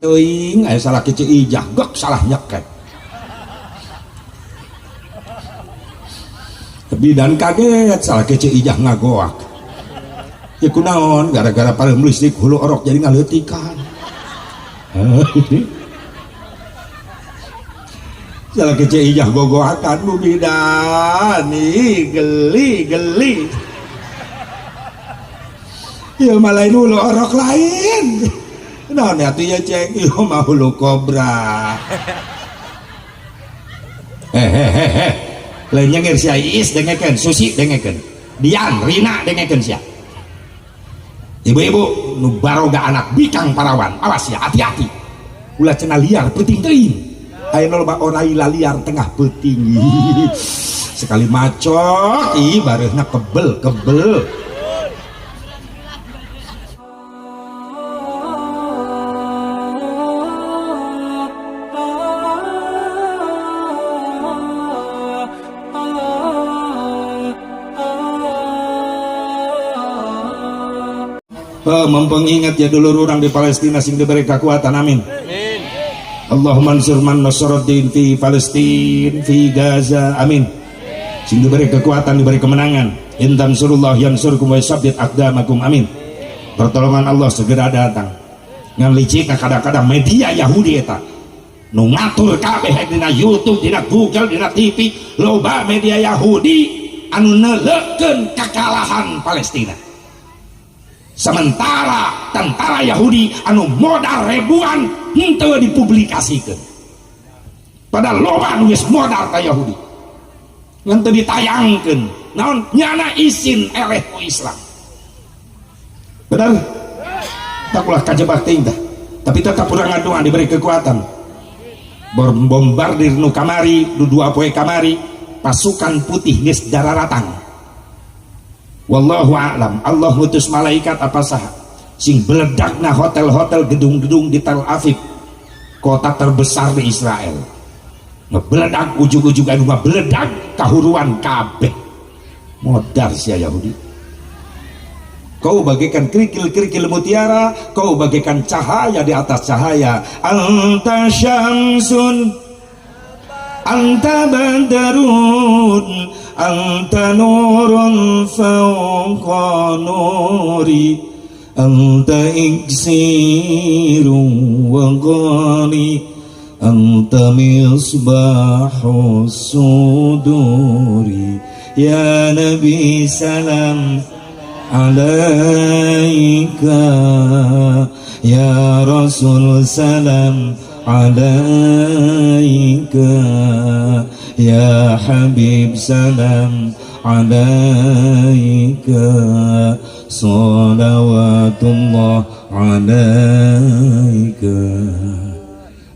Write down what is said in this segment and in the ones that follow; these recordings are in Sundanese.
Teuing aya salah kieu ijah gok salah nyekek. Bidan kaget salah kieu ijah ngagoak. Ya kunaon gara-gara pareum listrik hulu orok jadi ngaleutikan. Salah kieu ijah gogoakan bu bidan ih geli geli. Ya malah hulu orok lain. Naon atuh ya ceng ieu mah hulu kobra. Hehehe. Lain nyengir sia Iis dengekeun, Susi dengekeun. Dian, Rina dengekeun sia. Ibu-ibu nu baroga anak bikang parawan, awas ya, hati-hati. Ulah cenah liar peuting teuing. Aya nu loba orai liar tengah peuting. Sekali macok ih bareuhna kebel kebel. Mempengingat ya dulur orang di Palestina sing diberi kekuatan, amin. Amin. Allahumma ansur man nasaraddin fi Palestin fi Gaza, amin. Sing diberi kekuatan, diberi kemenangan. In tansurullah yansurkum wa yusabbit aqdamakum, amin. Pertolongan Allah segera datang. Ngan licik kadang-kadang media Yahudi eta nu ngatur kabeh dina YouTube, dina Google, dina TV, loba media Yahudi anu neuleukeun kekalahan Palestina. Sementara tentara Yahudi anu modal ribuan henteu dipublikasikeun. Padahal loba nu geus modal ka Yahudi. Ngan teu ditayangkeun. Naon nyana isin eleh ku Islam. Benar? Tak ulah kajebak teuing tah. Tapi tetap urang ngadoa diberi kekuatan. Bombardir nu kamari, nu dua poe kamari, pasukan putih geus dararatang. Wallahu a'lam. Allah ngutus malaikat apa saha sing beledakna hotel-hotel gedung-gedung di Tel Aviv, kota terbesar di Israel. Ngebeledak ujug-ujug anu ngabeledak kahuruan kabeh. Modar sia Yahudi. Kau bagaikan kerikil-kerikil mutiara, kau bagaikan cahaya di atas cahaya. Anta syamsun, anta badarun, anta nurun fawqa nuri, anta iksirun wa ghali, anta misbahus suduri. Ya Nabi salam alaika, ya Rasul salam alaika, ya Habib salam alaika, salawatullah alaika.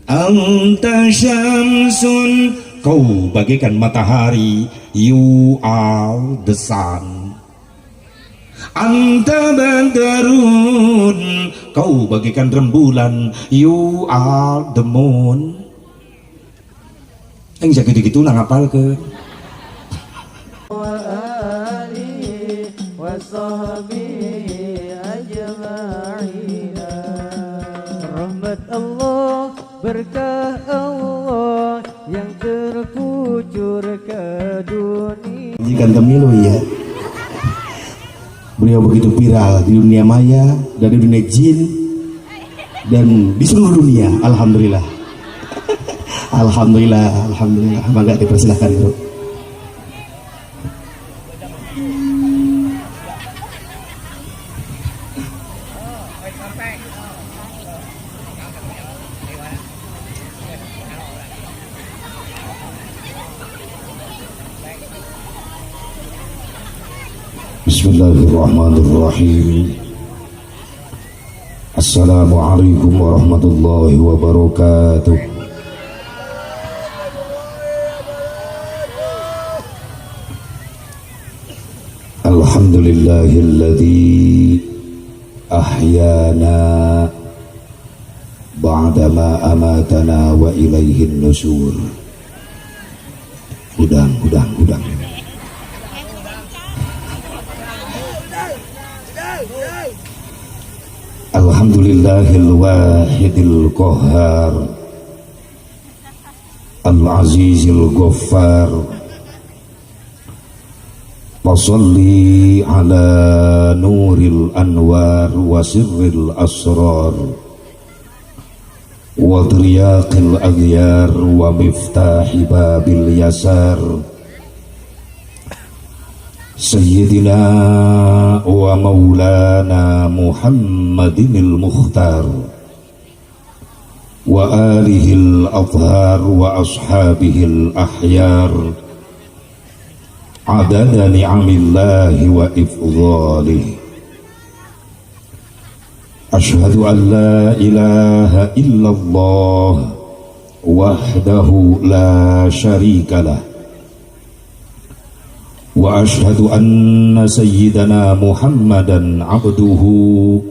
Anta syamsun, kau bagaikan matahari, you are the sun. Anta badarun, kau bagaikan rembulan, you are the moon. Yang gitu-gitu nang apal ke. Rahmat Allah, berkah Allah yang terkucur ke dunia. Jika pemilu ya, beliau begitu viral di dunia maya dan di dunia jin dan di seluruh dunia. Alhamdulillah, alhamdulillah, alhamdulillah. Mangga dipersilahkan, bro. Bismillahirrahmanirrahim. Assalamualaikum warahmatullahi wabarakatuh. Alhamdulillahilladzi ahyana ba'dama amatana wa ilaihin nusur. Hudang, hudang, hudang. Alhamdulillahil wahidil qahhar, al-azizil ghaffar. Fasalli ala nuril anwar wa sirril asrar wa triyaqil aghyar wa miftahi babil yasar, Sayyidina wa maulana Muhammadinil Mukhtar wa alihil athhar wa ashabihil ahyar, adada ni'amillahi wa ifdhalih. Ashhadu an la ilaha illallah wahdahu la syarika lah, wa ashhadu anna sayyidana Muhammadan abduhu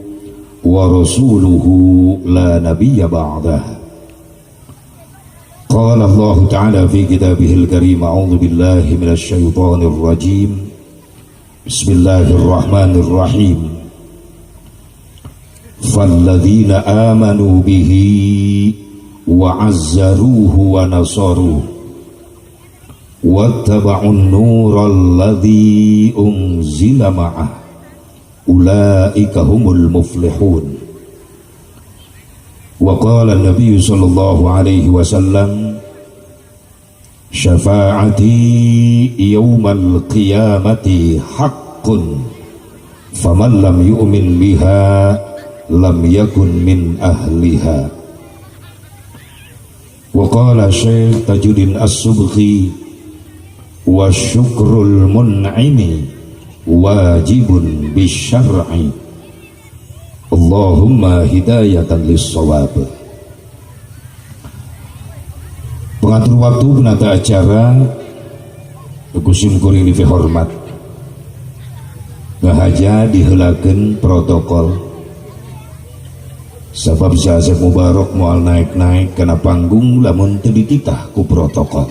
wa rasuluhu la nabiyya ba'dah. Qala Allah Ta'ala fi kitabihil karim, a'udzu billahi minasy syaithanir rajim. Bismillahirrahmanirrahim. Falladzina amanu bihi wa 'azzaruhu wa nasaruhu wattaba'un nural ladzi unzila ma'ah ulaika humul muflihun. Wa qala an-nabiy sallallahu alaihi wasallam, syafa'ati yaumal qiyamati haqqun, faman lam yu'min biha lam yakun min ahliha. Wa qala Syekh Tajuddin As-Subki, wa syukrul mun'imi wajibun bisyar'i. Allahumma hidayatan lis-shawab. Pengatur waktu, penata acara, kusim kuring dihormat, ngahaja diheulakeun protokol, sabab Syekh Mubarok moal naik-naik kana panggung lamun teu dititah ku protokol.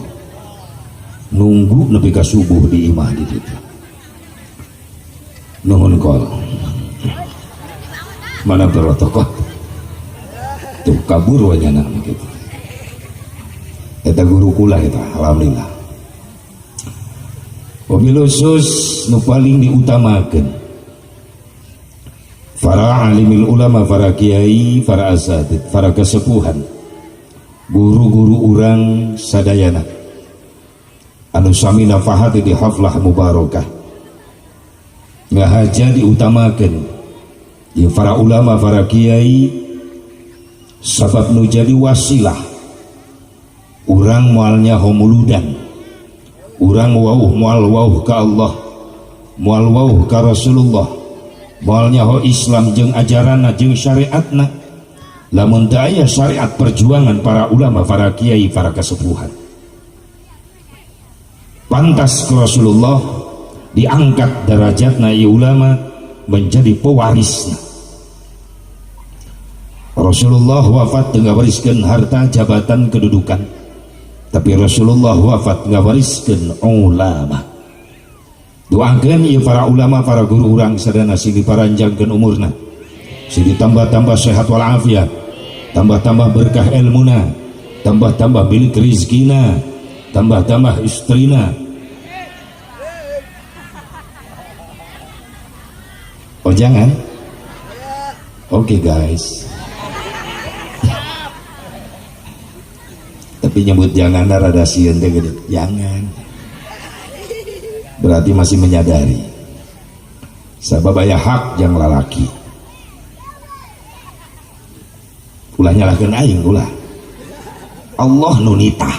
Nunggu nepi ka subuh di imah di ditu. Nuhun kol. Mana protokol? Tuh kabur wanyana gitu. Eta guru kula eta, alhamdulillah. Wabil khusus nu paling diutamakeun para alimil ulama, para kiai, para asatid, para kesepuhan, guru-guru urang sadayana anu sami nafahati di haflah mubarakah. Ngahaja diutamakeun ya para ulama, para kiai, sabab nu jadi wasilah urang moalnya homuludan, urang wauh moal wauh ka Allah, moal wauh ka Rasulullah, moal nyaho Islam jeung ajaranna jeung syariatna lamun teu aya syariat perjuangan para ulama, para kiai, para kesepuhan. Pantas ke Rasulullah diangkat derajatna ieu ulama menjadi pewarisna. Rasulullah wafat ngawariskeun harta, jabatan, kedudukan, tapi Rasulullah wafat ngawariskeun ulama. Doakeun ieu para ulama, para guru urang sadayana sing diparanjangkeun umurna, sing ditambah-tambah sehat walafiat, tambah-tambah berkah ilmuna, tambah-tambah milik rizkina, tambah-tambah istrina. Oh jangan? Oke, guys. Tapi nyebut jangan rada sieun teh gede. Jangan. Berarti masih menyadari. Sabab aya hak jang lalaki. Ulah nyalahkeun aing ulah. Allah nu nitah.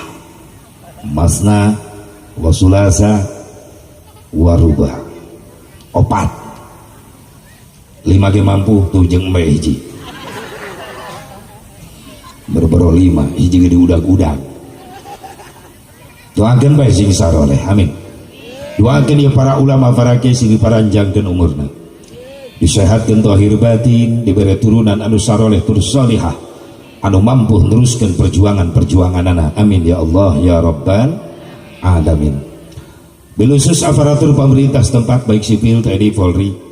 Masna wa sulasa wa ruba. Opat. Lima ge mampu tuh jeung embe hiji. Berbero lima hiji ge diudag-udag. Doakeun bae sing saroleh, amin. Doakeun ieu para ulama, para kiai sing diparanjangkeun umurna, disehatkeun zahir batin, dibere turunan anu saroleh tur salihah, anu mampu neruskeun perjuangan-perjuanganana, amin ya Allah ya Rabbal alamin. Bilusus aparatur pemerintah setempat, baik sipil, TNI, Polri,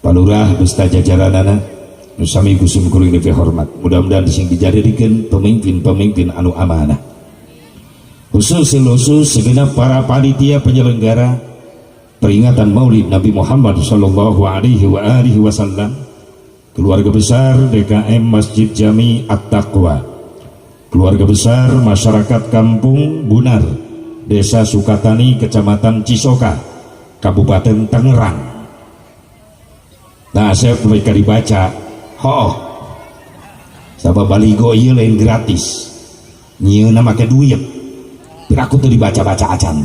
Palurah beserta jajaranana, Nu sami ku simkuring dipihormat. Mudah-mudahan sing dijadikan pemimpin-pemimpin anu amanah. Khusus khusus segenap para panitia penyelenggara peringatan Maulid Nabi Muhammad sallallahu alaihi wa alihi wasallam, keluarga besar DKM Masjid Jami At-Taqwa, keluarga besar masyarakat Kampung Bunar, Desa Sukatani, Kecamatan Cisoka, Kabupaten Tangerang. Nah, saya mereka dibaca, oh, sabab baligo ieu lain gratis, nyieunna make duit, piraku teu dibaca-baca acan.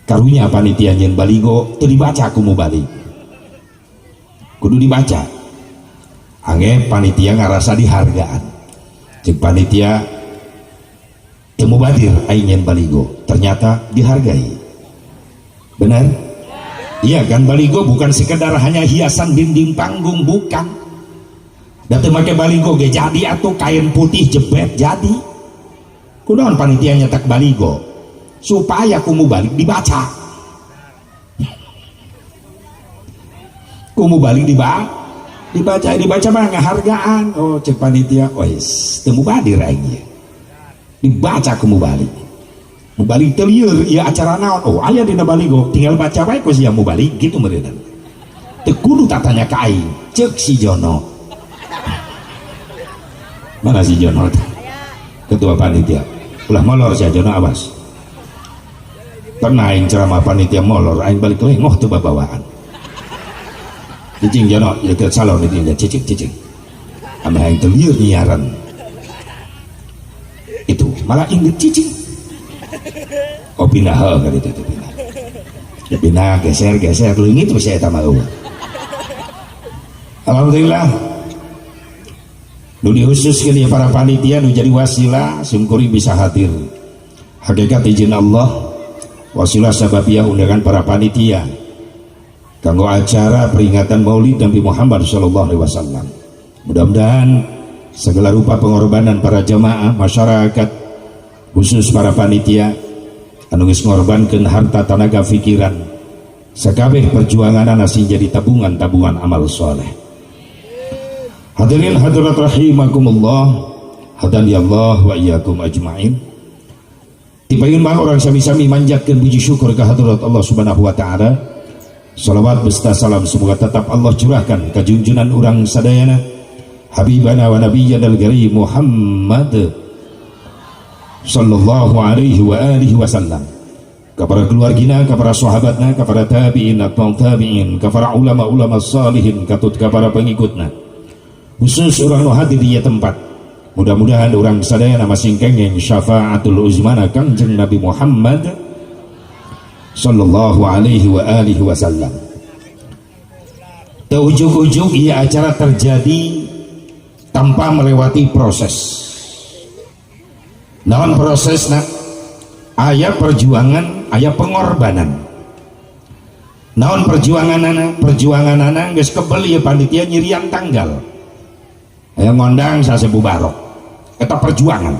Karunya panitia nyieun baligo teu dibaca ku mubalig, kudu dibaca. Angge panitia ngarasa dihargaan, cek panitia teu mubadir aing nyieun baligo, ternyata dihargai. Benar? Iya kan, baligo bukan sekedar hanya hiasan dinding panggung, bukan. Da teu make baligo ge jadi atau kain putih jebet jadi. Kunaon panitia nyetak baligo? Supaya ku mubalig dibaca. Ku mubalig dibaca, dibaca mah ngahargaan. Oh, cek panitia, wes teu mubadir aing ieu. Dibaca ku mubalig. Mubalig teu lieur ieu acara naon? Oh, aya dina baligo, tinggal baca wae ku sia mubalig gitu meureunna. Teu kudu tatanya ka aing, cek si Jono. Mana si Jono? Ketua panitia. Ulah molor si Jono, awas. Pernah aing ceramah panitia molor, aing balik lengoh teu babawaan. Cicing Jono, ya ke salon itu ya cicing cicing. Ame aing teu lieur nyiaran. Itu malah inget cicing. Oh, pindah heuh ka ditu teh pindah. Ya pindah geser geser leungit we eta mah eueuh. Alhamdulillah. Nu dikhususkeun ya para panitia nu jadi wasilah simkuring bisa hadir. Hakikat izin Allah, wasilah sababiyah undangan para panitia kanggo acara peringatan Maulid Nabi Muhammad sallallahu alaihi wasallam. Mudah-mudahan segala rupa pengorbanan para jamaah, masyarakat, khusus para panitia anu geus ngorbankeun harta, tenaga, pikiran, sakabeh perjuanganana sing jadi tabungan-tabungan amal soleh. Hadirin hadirat rahimakumullah, hadani Allah wa iyyakum ajmain. Tipayun mah urang sami-sami manjatkeun puji syukur ka hadirat Allah Subhanahu wa taala. Salawat beserta salam semoga tetap Allah curahkan ka junjunan urang sadayana, habibana wa nabiyyana al-karim Muhammad sallallahu alaihi wa alihi wasallam, kepada keluargina, kepada sahabatna, kepada tabi'in atau tabi'in, kepada ulama-ulama salihin, katut kepada pengikutna. Khusus urang nu hadir di tempat, mudah-mudahan urang sadayana masing kenging syafaatul uzmana Kangjeng Nabi Muhammad sallallahu alaihi wa alihi wasallam. Teu ujug-ujug ieu acara terjadi tanpa melewati proses. Naon prosesna? Aya perjuangan, aya pengorbanan. Naon perjuanganana? Perjuanganana geus kebel ieu panitia nyirian tanggal. Aya ngondang sasepuh barok. Eta perjuangan.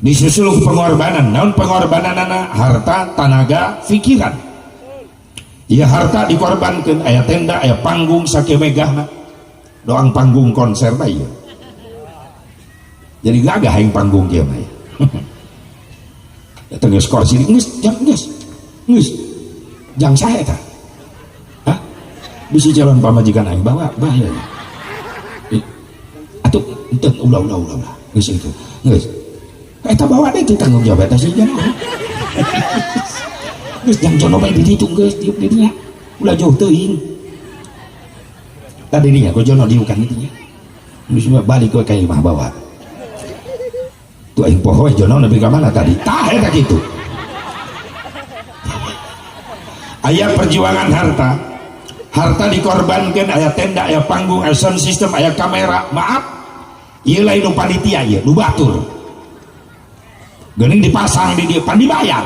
Disusul pengorbanan. Naon pengorbananana? Harta, tanaga, pikiran. Ieu harta dikorbankeun, aya tenda, aya panggung sakieu megahna. Doang panggung konser mah ieu. Jadi gagah aing panggung kieu mah. Eta geus kursi geus jang geus. Geus. Jang saha eta? Hah? Bisi calon pamajikan aing bawa bahaya. Atuh henteu, ulah ulah ulah ulah. Geus itu. Geus. Eta bawa deh itu tanggung jawab eta si Jono. Geus jang Jono bae di ditu geus diuk di dinya. Ulah jauh teuing. Tadi dinya ku Jono diukan dinya. Geus balik we ka imah bawa. Tuh aing poho Jono nepi ka mana tadi? Tah eta kitu. Aya perjuangan harta. Harta dikorbankan, aya tenda, aya panggung, aya sound system, aya kamera. Maaf, ieu lain nu panitia ieu, nu batur. Geuning dipasang di dieu pan dibayar.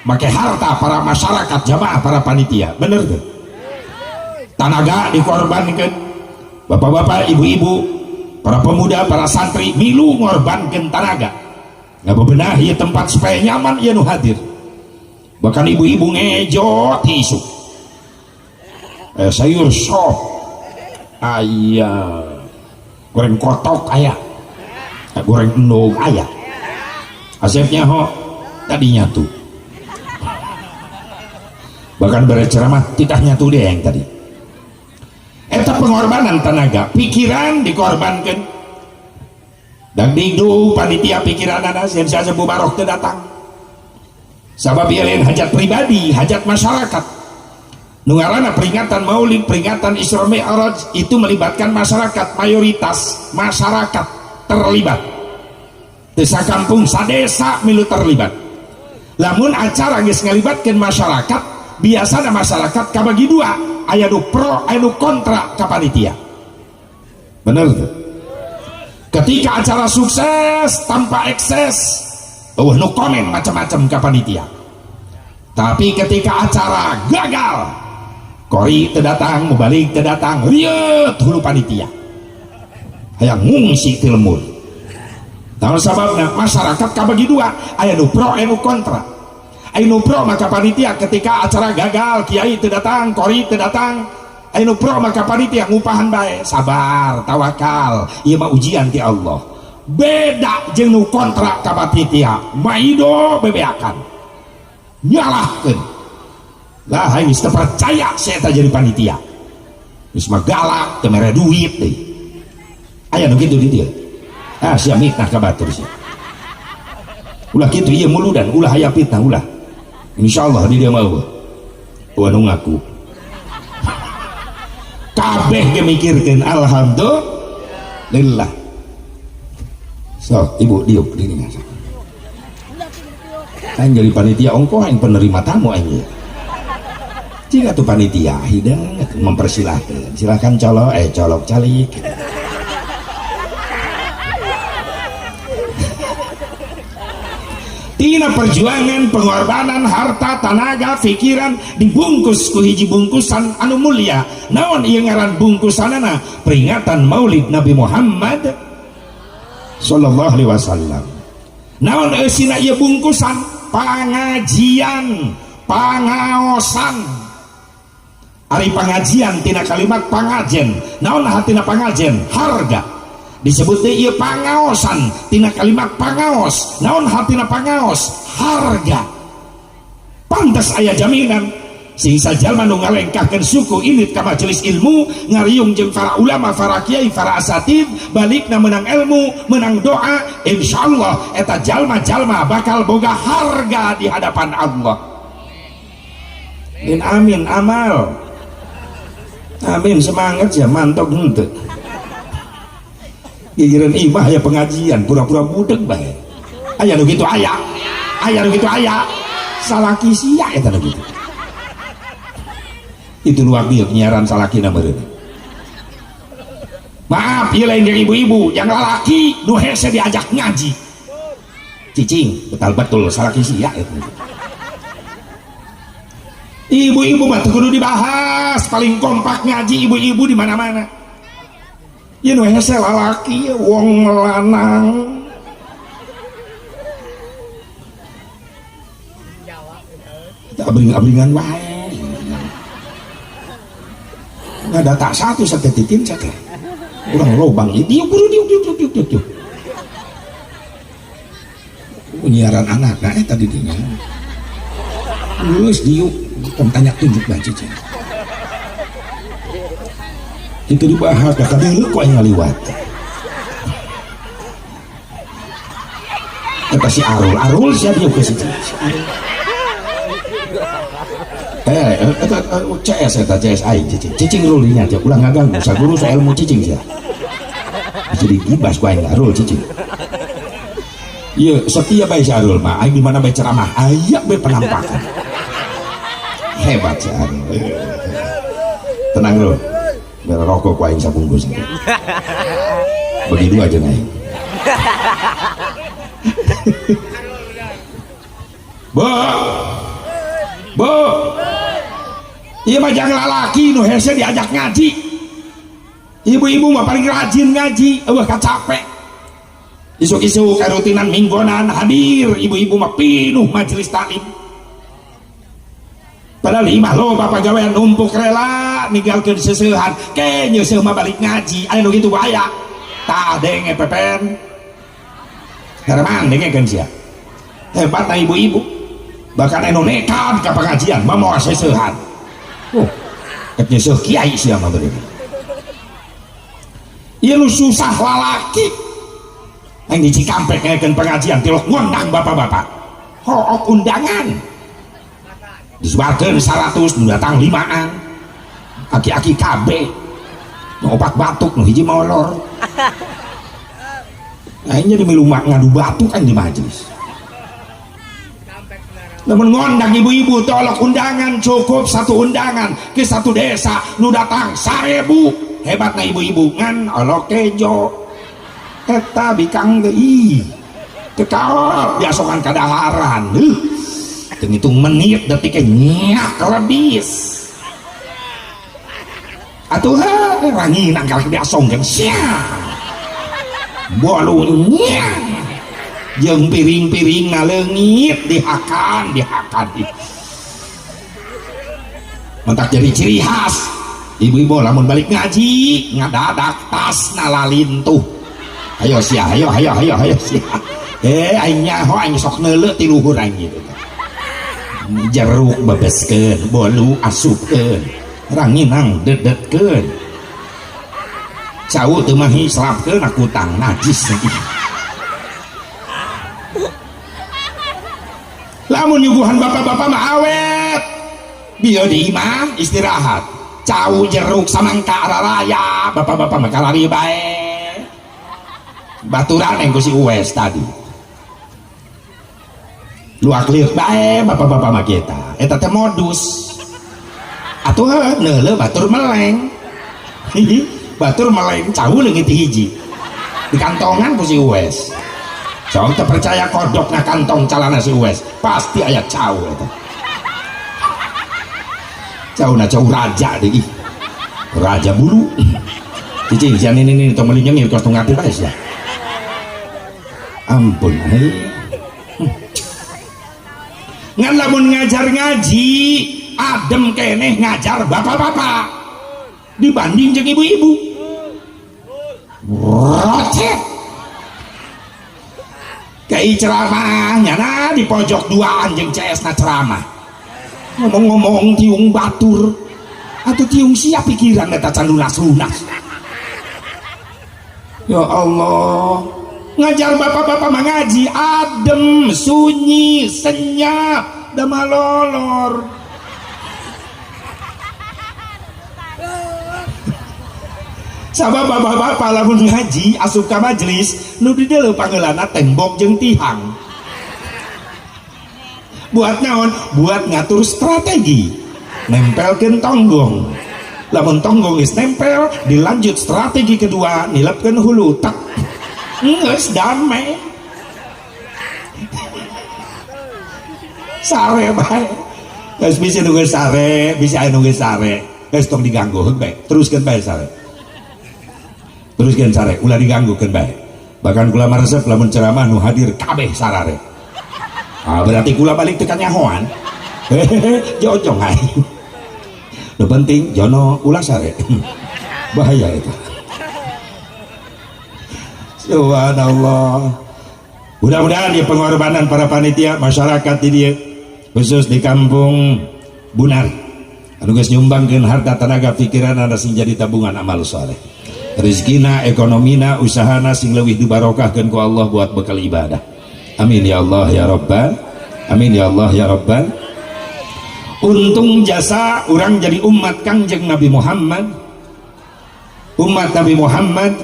Make harta para masyarakat, jamaah para panitia. Bener teu? Tanaga dikorbankan. Bapak-bapak, ibu-ibu, para pemuda, para santri milu ngorbankeun tanaga. Ngabebenah ieu tempat supaya nyaman ieu nu hadir. Bahkan ibu-ibu ngejot isuk. Sayur sop, Aya goreng kotok, aya goreng endog, aya Asepnya ho tadi nyatu, bahkan berceramah tidak nyatu dia yang tadi. Eta pengorbanan tenaga, pikiran dikorbankan dan dingdu panitia pikiran anak yang saya barok teu datang, sabab ieu lain hajat pribadi, hajat masyarakat. Nu ngaranna peringatan Maulid, peringatan Isra Mi'raj itu melibatkan masyarakat, mayoritas masyarakat terlibat, desa, kampung, sadesa milu terlibat. Lamun acara geus ngalibatkeun masyarakat, biasana masyarakat kabagi dua, aya nu pro, aya nu kontra ka panitia. Bener tuh? Ketika acara sukses tanpa ekses, oh, nu komen macam-macam ka panitia. Tapi ketika acara gagal, qori teu datang, mubalig teu datang, rieut hulu panitia, hayang ngungsi ti lembur. Naon sababna? Masyarakat kabagi dua, aya nu pro, aya nu kontra. Aya nu pro maka panitia ketika acara gagal, kiai teu datang, qori teu datang, aya nu pro maka panitia ngupahan bae, sabar, tawakal, ieu mah ujian ti Allah. Beda jeung nu kontra ka panitia, maido bebeakan, nyalahkeun. Lah, aing geus teu percaya saya jadi panitia. Geus mah galak, teu mere duit deui. Aya nu kitu di dieu. Ah, sia mitnah ka batur sia. Ulah kitu, ieu muludan, ulah aya fitnah, ulah. Insyaallah di dieu mah eueuh. Nu ngaku. Kabeh ge mikirkeun, alhamdulillah. So, ibu diuk di dinya. Aing jadi panitia ongkoh, aing penerima tamu aing ieu. Jika tuh panitia hidang mempersilahkan, silahkan colok, eh colok calik. Tina perjuangan, pengorbanan, harta, tenaga, pikiran dibungkus ku hiji bungkusan anu mulia. Naon ieu ngaran bungkusanana? Peringatan Maulid Nabi Muhammad sallallahu alaihi wasallam. Naon eusina ieu bungkusan? Pangajian, pangaosan. Ari pangajian tina kalimat pangajen. Naon hatina pangajen? Harga. Disebut deui ieu pangaosan tina kalimat pangaos. Naon hatina pangaos? Harga. Pantas aya jaminan sing sajalma nu ngalengkahkeun suku indit ka majelis ilmu, ngariung jeung para ulama, para kiai, para asatid, balikna menang ilmu, menang doa, insyaallah eta jalma-jalma bakal boga harga di hadapan Allah. Amin, amin, amal. Amin, semangat ya, mantok henteu. Gigireun imah ya pengajian, pura-pura budeg bae. Aya nu kitu aya. Aya nu kitu aya. Salaki sia eta nu kitu. Itu luar biasa nyiaran salakina meureun. Maaf, ieu lain jeung ibu-ibu, yang lalaki nu hese diajak ngaji. Cicing, betul betul salaki sia eta. Ibu-ibu mah teu kudu dibahas, paling kompak ngaji ibu-ibu di mana-mana. Ieu nu hese lalaki, wong lanang. Abring-abringan wae. Nggak ada tak satu satu titin satu. Urang lobang ieu diuk guru diuk diuk diuk diuk diuk. Nyiaran anak nah eta di dinya. Geus diuk tong tanya tunjuk bae cicing. Itu dibahas dah kadeuleu ku aing ngaliwat. Eta si Arul, Arul sia diuk ke situ. Si Arul. Eta CS eta CS aing cicing. Cicing rul dinya aja ulah ngaganggu saguru ilmu cicing sia. Jadi gibas ku aing Arul cicing. Ieu setia bae si Arul mah, aing di mana bae ceramah aya bae penampakan. Hebat si Arul. Tenang Rul. Biar rokok ku aing sabungkus. Bagi dua aja aing. Bu. Bu. Ieu mah jangan lalaki nu hese diajak ngaji. Ibu-ibu mah paling rajin ngaji, eueuh kacapek. Isuk-isuk karutinan minggonan hadir, ibu-ibu mah pinuh majelis taklim. Padahal imah loba pagawean numpuk, rela ninggalkeun seuseuhan ke nyeuseuh mah balik ngaji. Aya nu kitu aya. Tah, denge pepen. Herman, dengekeun sia. Hebat na ibu-ibu. Bahkan anu nekat ka pengajian mamoa seuseuhan. Oh, rek nyeuseuh kiai sia mah beureum. Ieu nu susah lalaki. Aing di Cikampek ngayakeun pengajian tilok ngundang bapak-bapak. Hook undangan. Disebarkeun 100, nu datang 5an. Aki-aki kabeh. Nu opat batuk, nu hiji molor. Aing jadi milu ngadu batuk kan di majelis. Namun ngondang ibu-ibu tolok undangan, cukup satu undangan ke satu desa, nu datang 1000. Hebatna ibu-ibu ngan olok kejo eta bikang teh, ih teu kaol diasokan kadaharan. Teu ngitung menit, detiknya nyak lebis atuh ha ranginang kalau diasongkeun sia bolu nyak jeung piring-piring ngaleungit dihakan dihakan. Mentak jadi ciri khas ibu-ibu lamun balik ngaji ngadadak tas nalalintuh. Ayo sia, ayo ayo ayo ayo sia. Aing nyaho, aing sok neuleuh ti luhur aing gitu. Jeruk bebeskeun, bolu asupkeun, ranginang dedetkeun, cau teu mahi selapkeun, akutang najis. Lamun nyuguhan bapak-bapak mah awet bieu di imah istirahat, cau jeruk samangka raraya, bapak-bapak mah kalari bae baturan yang ku si Uwes tadi luak liuk bae bapak-bapak mah kita. Eta teh modus atuh neuleuh batur meleng. Batur meleng cau leungit hiji di kantongan ku si Uwes. Sok teu percaya, kodok na kantong calana si Uwes pasti aya cau. Eta cau na cau raja deh, ih raja bulu. Cicing sian ini tong meuli nyengir kos tong ngarti bae sia. Ampun hei. Ngan lamun ngajar ngaji adem keneh ngajar bapak-bapak dibanding jeung ibu-ibu. Rocet kai ceramah nyana di pojok duaan jeung CS na ceramah ngomong-ngomong tiung batur atau tiung siap pikiran eta can lunas-lunas. Ya Allah, ngajar bapak-bapak mengaji adem, sunyi, senyap, damalolor. Sabab bapak-bapak lamun ngaji asup ka majelis nu di dieu pangeulana tembok jeung tihang. Buat naon? Buat ngatur strategi. Nempelkeun tonggong. Lamun tonggong geus nempel, dilanjut strategi kedua, nilepkeun hulu tak. Geus damai. Sare bae. Geus bisa nu geus sare, bisa aya nu geus sare. Geus tong diganggu heug bae. Teruskeun bae sare. Teruskeun sare, ulah diganggukeun bae. Bahkan kula maresep lamun ceramah nu hadir kabeh sarare. Ah, berarti kula balik teu kanyahoan. Hehehe, jojong aing. Nu penting jono ulah sare. Bahaya itu. Subhanallah. Mudah-mudahan di pengorbanan para panitia masyarakat di dieu, khusus di kampung Bunar, anu geus nyumbangkeun harta, tenaga, pikiran anu sing jadi tabungan amal soleh. Rezekina, ekonomina, usahana sing leuwih dibarokahkeun ku Allah buat bekal ibadah. Amin ya Allah ya Rabbal. Amin ya Allah ya Rabbal. Untung jasa urang jadi umat Kangjeng Nabi Muhammad. Umat Nabi Muhammad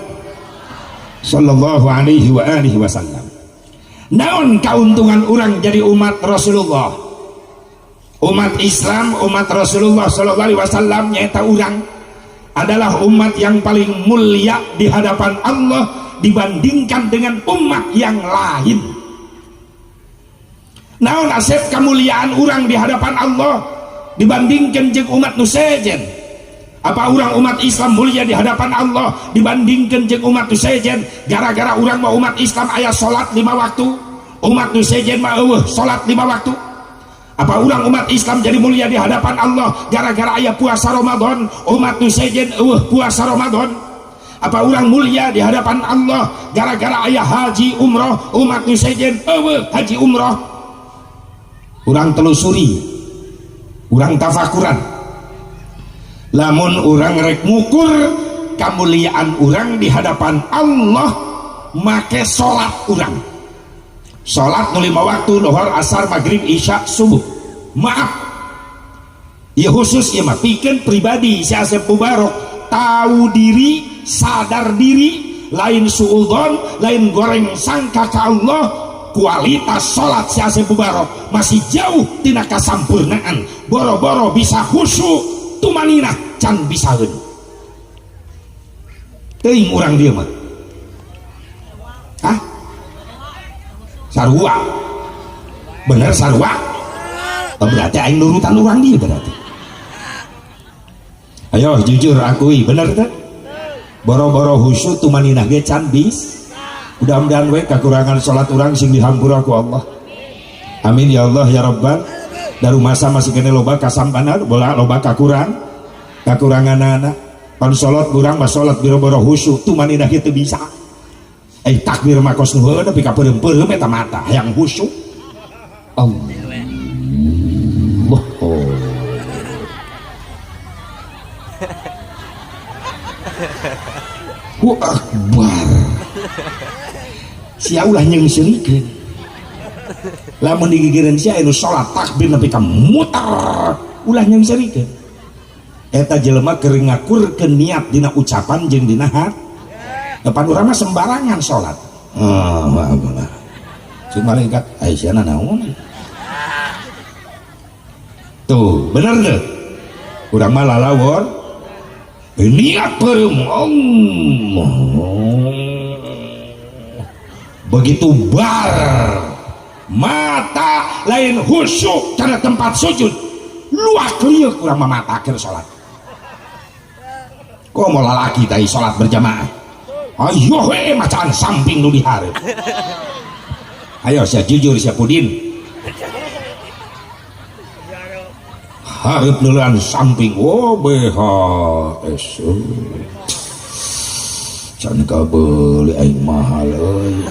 sallallahu alaihi wa alihi wasallam. Naon kauntungan urang jadi umat Rasulullah? Umat Islam, umat Rasulullah sallallahu alaihi wasallam nyaeta urang adalah umat yang paling mulia di hadapan Allah dibandingkan dengan umat yang lain. Naon asep kemuliaan urang di hadapan Allah dibandingkan jeung umat nu sejen? Apa urang umat Islam mulia di hadapan Allah dibandingkan jeung umat nu sejen? Gara-gara urang mah umat Islam aya salat 5 waktu, umat nu sejen mah eueuh salat 5 waktu. Apa urang umat Islam jadi mulia di hadapan Allah gara-gara aya puasa Ramadan? Umat nu sejen eueuh puasa Ramadan. Apa urang mulia di hadapan Allah gara-gara aya haji umroh? Umat nu sejen eueuh haji umroh. Urang telusuri, urang tafakuran. Lamun urang rek ngukur kemuliaan urang di hadapan Allah make salat urang. Salat nu 5 waktu, lohor, asar, maghrib, isya, subuh. Maaf, ya khusus ya mah pikeun pribadi si Asep Mubarok tahu diri, sadar diri, lain suudzon, lain goreng sangka ka Allah. Kualitas salat si Asep Mubarok masih jauh tina kasampurnaan. Boro-boro bisa khusyuk, tumaninah can bisaeun. Teuing urang dieu mah. Hah? Sarua. Bener sarua? Oh, berarti aing nurutan urang dieu berarti. Ayo jujur akui, bener teh? Boro-boro khusyuk tumaninah ge can bis. Mudah-mudahan we kekurangan salat urang sing dihampura ku Allah. Amin ya Allah ya Rabbal. Darumasa masih kene loba kasampana, bola loba kakurangan anak. Pan salat urang mah salat boro-boro khusyuk tumaninah ge teu bisa. Takbir mah kos nu heueuh nepi ka peureum-peureum eta mata hayang khusyuk. Allah. Oh. Hu akbar. Sia ulah nyeungseurikeun. Lamun digigireun sia anu salat takbir nepi ka muter, ulah nyeungseurikeun. Eta jelema keur ngakurkeun niat dina ucapan jeung dina hati. Depan urang mah sembarangan salat. Ah, maaf. Cing malaikat Aisyah naon? Tuh, bener tuh. Urang mah lalawor. Niat peureum Allah. Begitu bar mata lain khusyuk karena tempat sujud. Luak liuk urang mah mata akhir salat. Kok mau lalaki tadi salat berjamaah? Ayo we macan samping nu dihareup. Ayo sia jujur sia pudin. Hareup neulan samping. Oh BHS. Can kabeuli aing mahal euy.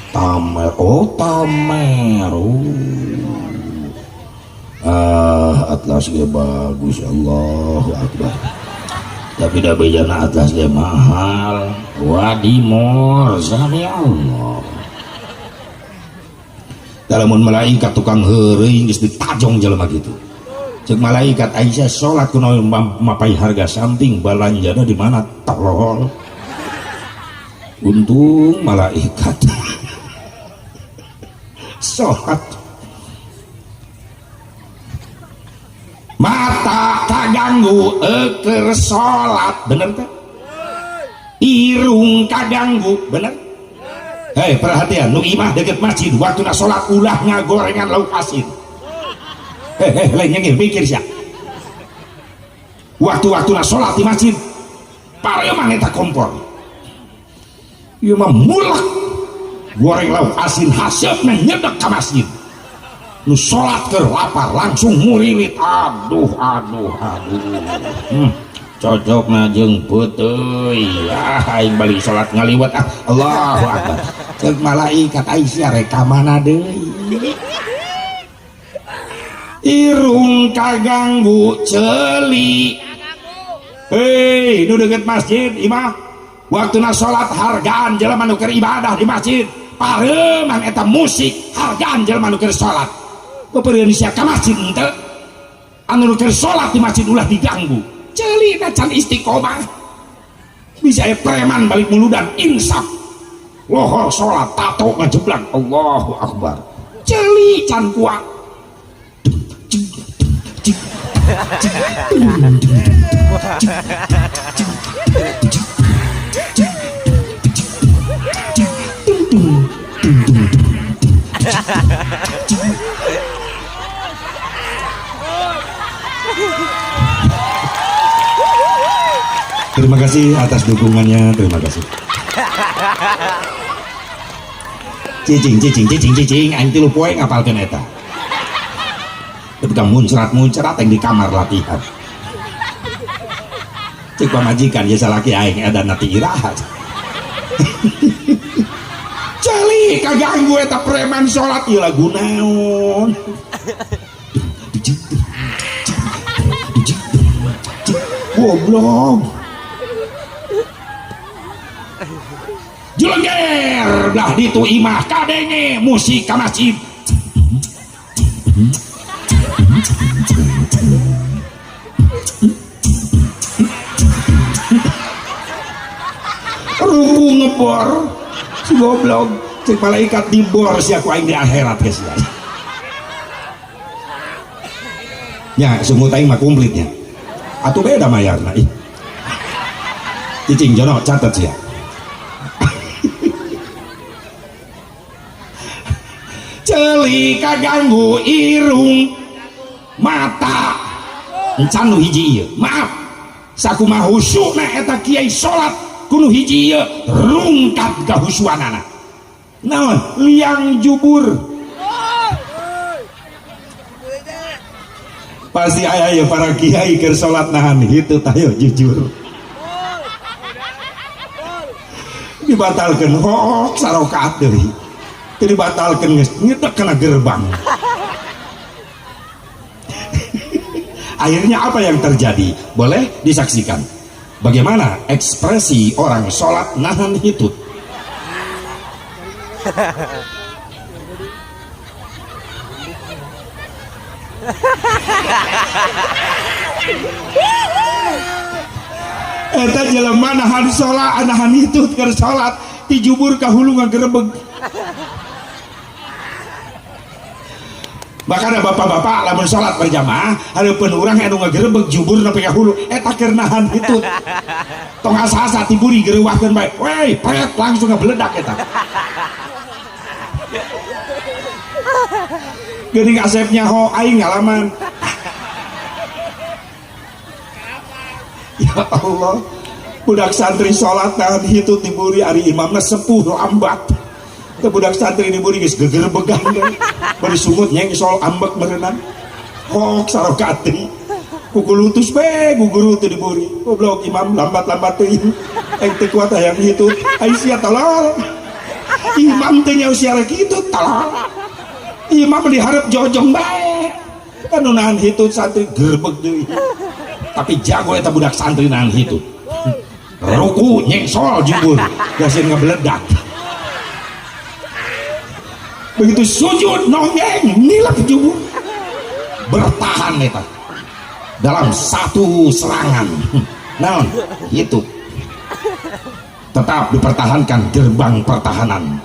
Tamer, oh tamer. Oh. Ah, atlas ge bagus, Allahu akbar. Tapi da bejana atlas ge mahal. Wadimor, sami Allah. Lamun malaikat tukang heureuy geus ditajong jelema kitu. Ceuk malaikat Aisyah salat kunaon mapai harga samping balanjana di mana tolol. Untung malaikat salat mata kaganggu eukeur salat, bener teh? Irung kaganggu, bener? Hei perhatian, nu imah deket masjid waktuna salat ulah ngagorengan lauk asin. Hei lain nyengir mikir sia. Waktu-waktuna salat di masjid pareman eta kompor. Ieu mah mulak goreng lauk asin haseupna nyedek ka masjid. Nu salat keur lapar langsung murilit, aduh aduh aduh. Cocokna jeung peuteuy. Ah aing balik salat ngaliwat ah. Allahu akbar. Ceuk malaikat Aisyah rek ka mana deui? Irung kaganggu ceuli. Hei, nu deukeut masjid imah. Waktuna salat hargaan jelema nu keur ibadah di masjid. Pareuman eta musik hargaan jelema nu keur salat. Beupeureuan sia ka masjid henteu. Anu nu keur salat di masjid ulah diganggu. Ceuli na can istiqomah. Bisa aya preman balik muludan insaf. Lohor salat tato ngajeblang Allahu akbar. Ceuli can kuat. Terima kasih atas dukungannya, terima kasih. Cicing, cicing, cicing, cicing, aing tilu poe ngapalkeun eta. Tapi ka muncrat-muncrat yang di kamar latihan. Cek pamajikan ya salaki aing edan nanti iraha. Celi kaganggu eta preman salat ieu lagu naon. Goblok. Jeleger belah ditu imah kadenge musik ka masjid. Ruku ngebor si goblok, cek malaikat dibor sia ku aing di akhirat geus ya. Ya sungut aing mah komplitnya. Atuh beda mayarna ih. Cicing jono catat sia. Celi kaganggu irung mata encan nu hiji ieu. Maaf, sakumaha husukna eta kiai salat kudu hiji ieu rungkat kahusuanana. Naon? Liang jubur. Pasti aya ya para kiai keur salat nahan hitut ayo jujur. Dibatalkeun hook sarokaat deui. Teu dibatalkeun geus ngedek kana gerbang. Akhirnya apa yang terjadi? Boleh disaksikan. Bagaimana ekspresi orang sholat nahan hitut? Eta jelema nahan sholat, nahan hitut keur sholat, ti jubur ka hulu ngagerebeg. Makanya bapak-bapak lamun sholat berjamaah hareupeun urang anu ngagerebeg jubur nepi ka hulu eta keur nahan hitut. Tong asa-asa tiburi gereuwahkeun bae. Wey, pret langsung ngabeledak eta. Geuning asep nyaho aing ngalaman. Ya Allah, budak santri sholat nahan hitut diburi ari imamna sepuh lambat. Teu budak santri diburi geus gegerbegan bari sungut nyengsol ambek meureunan. Hok sarokat deui. Kukulutus be guguru teu diburi. Goblok imam lambat-lambat teuing. Aing teu kuat hayang hitut. Ai sia tolol. Imam teh nya usia rek hitut tolol. Imam diharap jojong bae. Kan nu nahan hitut santri gerbeg deui. Tapi jago eta budak santri nahan hitut. Ruku nyengsol jubur, gasin ngebeledak. Begitu sujud nonggeng nilap jubur. Bertahan eta dalam satu serangan. Naon? Itu tetap dipertahankan gerbang pertahanan.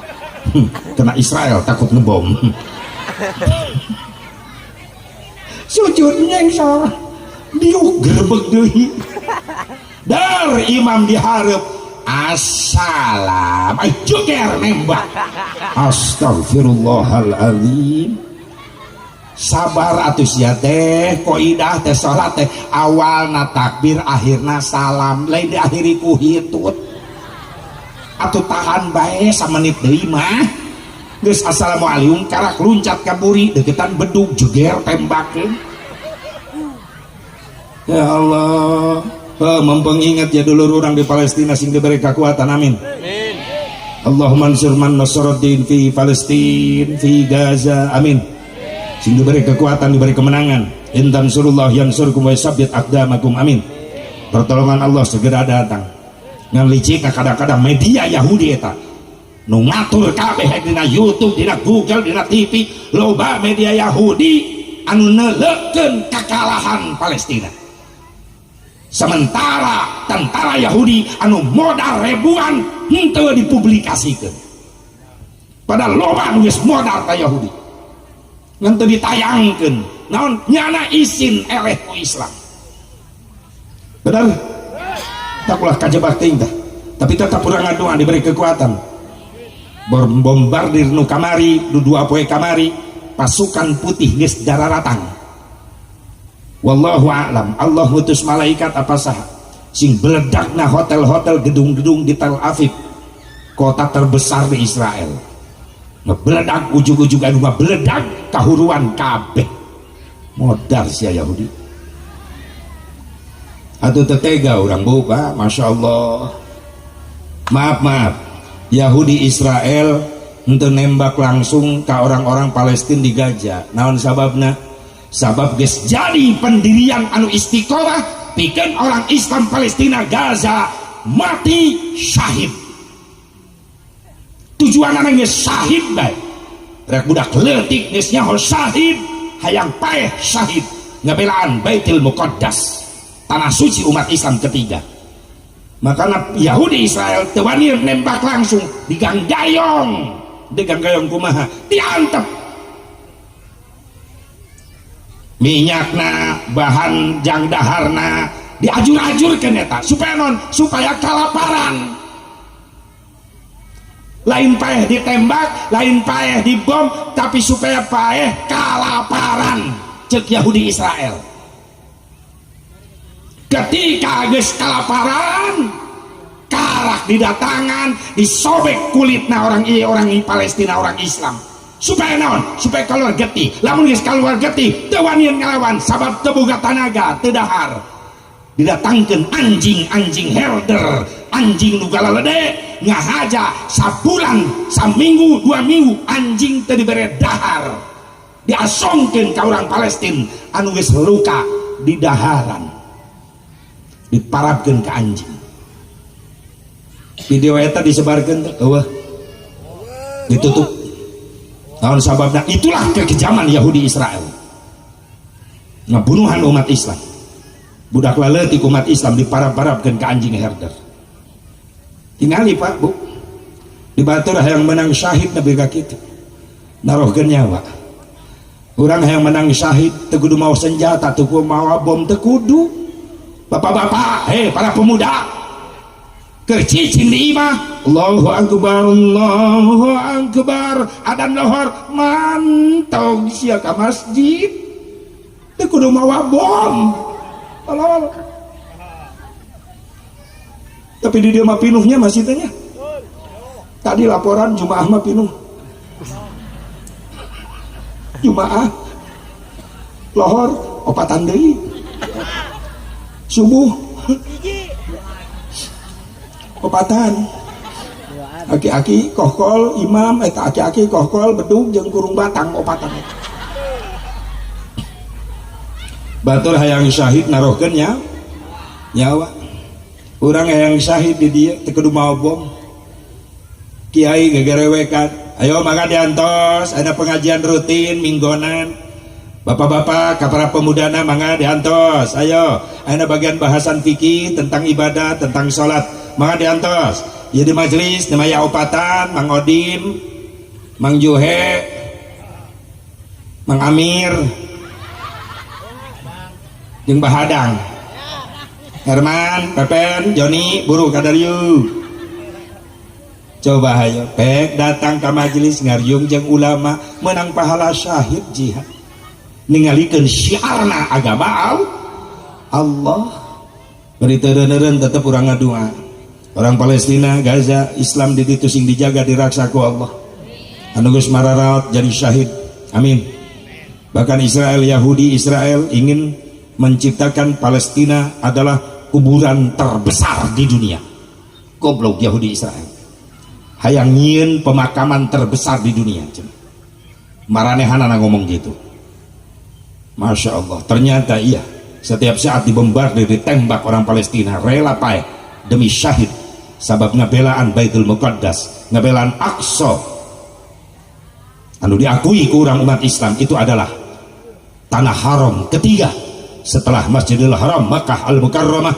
Kena Israel takut ngebom. Sujud nyengsol diuk gerbeg deui. Dar imam diharap assalam, ay joger nembak. Astagfirullahaladzim. Sabar atuh sia teh, kaidah teh salat teh awalna takbir akhirna salam, lain diakhiri ku hitut. Atuh tahan bae samenit deui mah. Geus assalamualaikum karak luncat ka buri deketan bedug jeger tembakeun. Ya Allah, mempengingat ya dulur urang di Palestina sing diberi kekuatan, amin. Amin. Allahumma ansur man nasaraddin fi Palestin fi Gaza, amin. Sing diberi kekuatan, diberi kemenangan. In tansurullah yansurkum wa yusabbit aqdamakum, amin. Pertolongan Allah segera datang. Ngan licik kadang-kadang media Yahudi eta nu ngatur kabeh dina YouTube, dina Google, dina TV, loba media Yahudi anu neuleukeun kekalahan Palestina. Sementara tentara Yahudi anu modal ribuan henteu dipublikasikeun. Padahal loba nu geus modal ka Yahudi. Ngan teu ditayangkeun. Naon? Nyana isin eleh ku Islam. Benar? Tak ulah kajebak teuing tah. Tapi tetap urang ngadoa diberi kekuatan. Bombardir nu kamari, nu dua poe kamari, pasukan putih geus dararatang. Wallahu a'lam. Allah ngutus malaikat apa saha sing beledakna hotel-hotel, gedung-gedung di Tel Aviv, kota terbesar di Israel. Ngebeledak ujug-ujug anu ngabeledak kahuruan kabeh. Modar sia Yahudi. Atau tetega orang buka, Masya Allah. Maaf maaf, Yahudi Israel untuk nembak langsung ke orang-orang Palestina di Gaza. Naon sababna? Sabab geus jadi pendirian anu istiqomah pikeun orang Islam Palestina Gaza mati syahid. Tujuan geus syahid bae. Rek budak leutik geus nyaho syahid, hayang paeh syahid ngabelaan Baitul Muqaddas, tanah suci umat Islam ketiga. Makanya Yahudi Israel teu wani nembak langsung, diganggayong. Diganggayong kumaha? Diantep minyakna, bahan jang daharna diajur-ajurkeun eta supaya non, supaya kalaparan. Lain paeh ditembak, lain paeh dibom, tapi supaya paeh kalaparan, cek Yahudi Israel. Ketika geus kalaparan, karak didatangan, disobek kulitna orang ieu, orang Palestina, orang Islam, supaya naon? Supaya keluar getih. Lamun geus keluar getih, teu wanian ngalawan sabab teu boga tanaga, teu dahar. Didatangkeun anjing-anjing herder, anjing nu galalede ngahaja sabulan, saminggu, 2 minggu anjing teu dibere dahar. Diasongkeun ka orang Palestina anu geus luka di daharan, diparabkeun ke anjing. Video eta disebarkeun teh eueuh, ditutup. Naon sababna? Itulah kekejaman Yahudi Israel, ngabunuhan umat Islam. Budak laletik umat Islam diparab-parabkeun ke anjing herder. Tingali Pak, Bu, di batur hayang menang syahid nepi ka kitu, narohkeun nyawa. Urang hayang menang syahid teu kudu mawa senjata, teu kudu mawa bom, teu kudu. Bapak-bapak, hei para pemuda, keur cicing di imah, Allahu akbar, Allahu akbar, adan lohor, mantog sia ka masjid, teu kudu mawa bom. Tolol. Tapi di dia mah pinuhnya masih tanya. Tadi laporan Jumaah mah pinuh. Jumaah lohor opatan deui. Subuh opatan. Aki-aki kohkol imam eta, aki-aki kohkol bedug jeung kurung batang opatan. Batur hayang syahid narohkeun nyawa. Urang hayang syahid di dieu teu kudu mawa bom. Kiai gegerewekan, ayo mangga diantos, ada pengajian rutin minggonan. Bapak-bapak ka para pemudana mangga diantos, ayo ada bagian bahasan fikih tentang ibadah, tentang salat, mangga diantos. Ya di majelis namanya opatan, Mang Odim, Mang Juhe, Mang Amir, jeung Bahadang, Herman, Pepen, Joni, buru kadarieu. Coba ayo pek datang ke majelis ngariung jeung ulama, menang pahala syahid jihad. Ningalikeun syiarna agama Allah. Bari teu eureun tetep urang ngadua. Orang Palestina, Gaza, Islam di ditu sing dijaga, diraksa ku Allah. Anu geus mararaot jadi syahid. Amin. Bahkan Israel, Yahudi Israel ingin menciptakan Palestina adalah kuburan terbesar di dunia. Goblok Yahudi Israel. Hayang nyieun pemakaman terbesar di dunia. Maranehanana ngomong gitu. Masya Allah, ternyata iya. Setiap saat dibombardir, ditembak orang Palestina, rela paeh demi syahid. Sabab ngabelaan Baitul Muqaddas, ngabelaan Aqsa. Anu diakui ku urang umat Islam itu adalah tanah haram ketiga setelah Masjidil Haram Makkah Al-Mukarramah,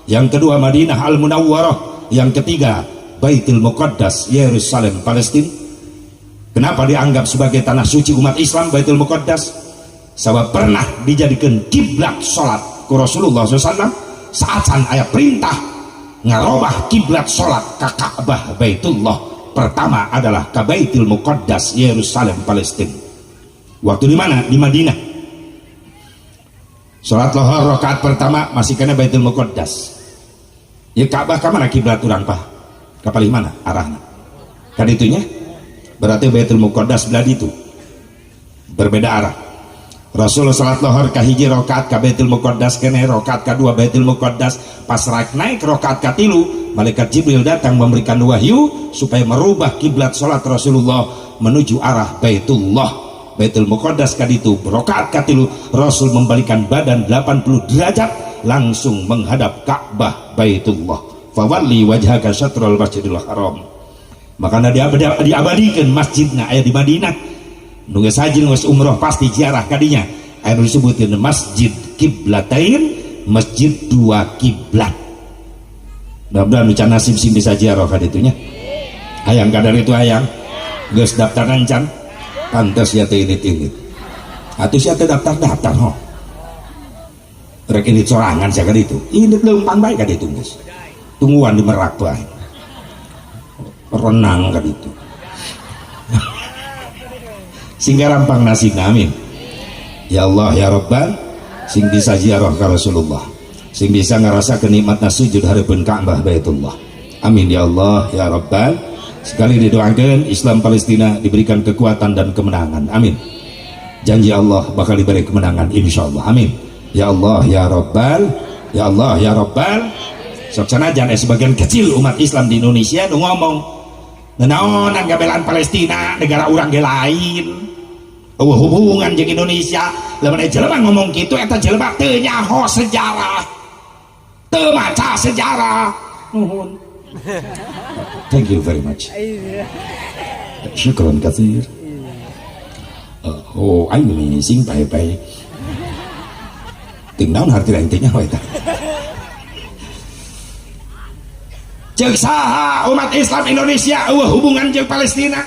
yang kedua Madinah Al-Munawwarah, yang ketiga Baitul Muqaddas Yerusalem Palestina. Kenapa dianggap sebagai tanah suci umat Islam Baitul Muqaddas? Sebab pernah dijadikan kiblat salat ku Rasulullah SAW saat can aya perintah ngarobah kiblat salat ka Ka'bah Baitullah. Pertama adalah ke Baitul Muqaddas Yerusalem Palestina. Waktu di mana? Di Madinah. Salat lohor rakaat pertama masih kena Baitul Muqaddas. Ya Ka'bah ka mana kiblat urang, Pak? Ka palih mana arahna? Kaditunya? Berarti Baitul Muqaddas belah ditu. Berbeda arah. Rasulullah salat lohor kahiji rakaat ka Baitul Muqaddas keneh, rakaat kadua Baitul Muqaddas. Pas rek naik rakaat katilu, malaikat Jibril datang memberikan wahyu supaya merubah kiblat salat Rasulullah menuju arah Baitullah, Baitul Muqaddas. Kaditu rakaat katilu Rasul membalikan badan 80 derajat langsung menghadap Ka'bah Baitullah. Fawalli wajhaka syatrul Masjidil Haram. Makanya diabadikan masjidna aya di Madinah. Nu geus haji, geus umroh pasti ziarah kadinya. Aya nu disebutkeun Masjid Kiblatain, masjid dua kiblat. Mudah-mudahan nu can nasib sing bisa ziarah kaditu nya. Hayang kadar itu hayang? Geus daftar can? Pantes ya teh init-init. Atuh sia teh daftar-daftar ho. Rek ini sorangan sia kaditu. Indit leumpang bae kaditu geus. Tungguan di Merak bae. Renang kaditu. Sehingga rampang nasibna, amin. Ya Allah ya Rabbal, sing bisa ziarah ka Rasulullah. Sing bisa ngerasa kenikmatna sujud hareupeun Ka'bah Baitullah. Amin ya Allah ya Rabbal. Sekali didoakan Islam Palestina diberikan kekuatan dan kemenangan. Amin. Janji Allah bakal diberi kemenangan insyaallah. Amin. Ya Allah ya Rabbal, ya Allah ya Rabbal. Sok sanajan sebagian kecil umat Islam di Indonesia nu ngomong naonan gabelaan Palestina, negara urang ge lain, eueuh hubungan jeung Indonesia. Lamun aya jelema ngomong kitu, eta jelema teu nyaho sejarah, teu maca sejarah. Nuhun, thank you very much, syukron katsir. Oh, aing sing bae-bae ting naon hartina teh nyaho eta. Ceuk saha umat Islam Indonesia eueuh hubungan jeung Palestina?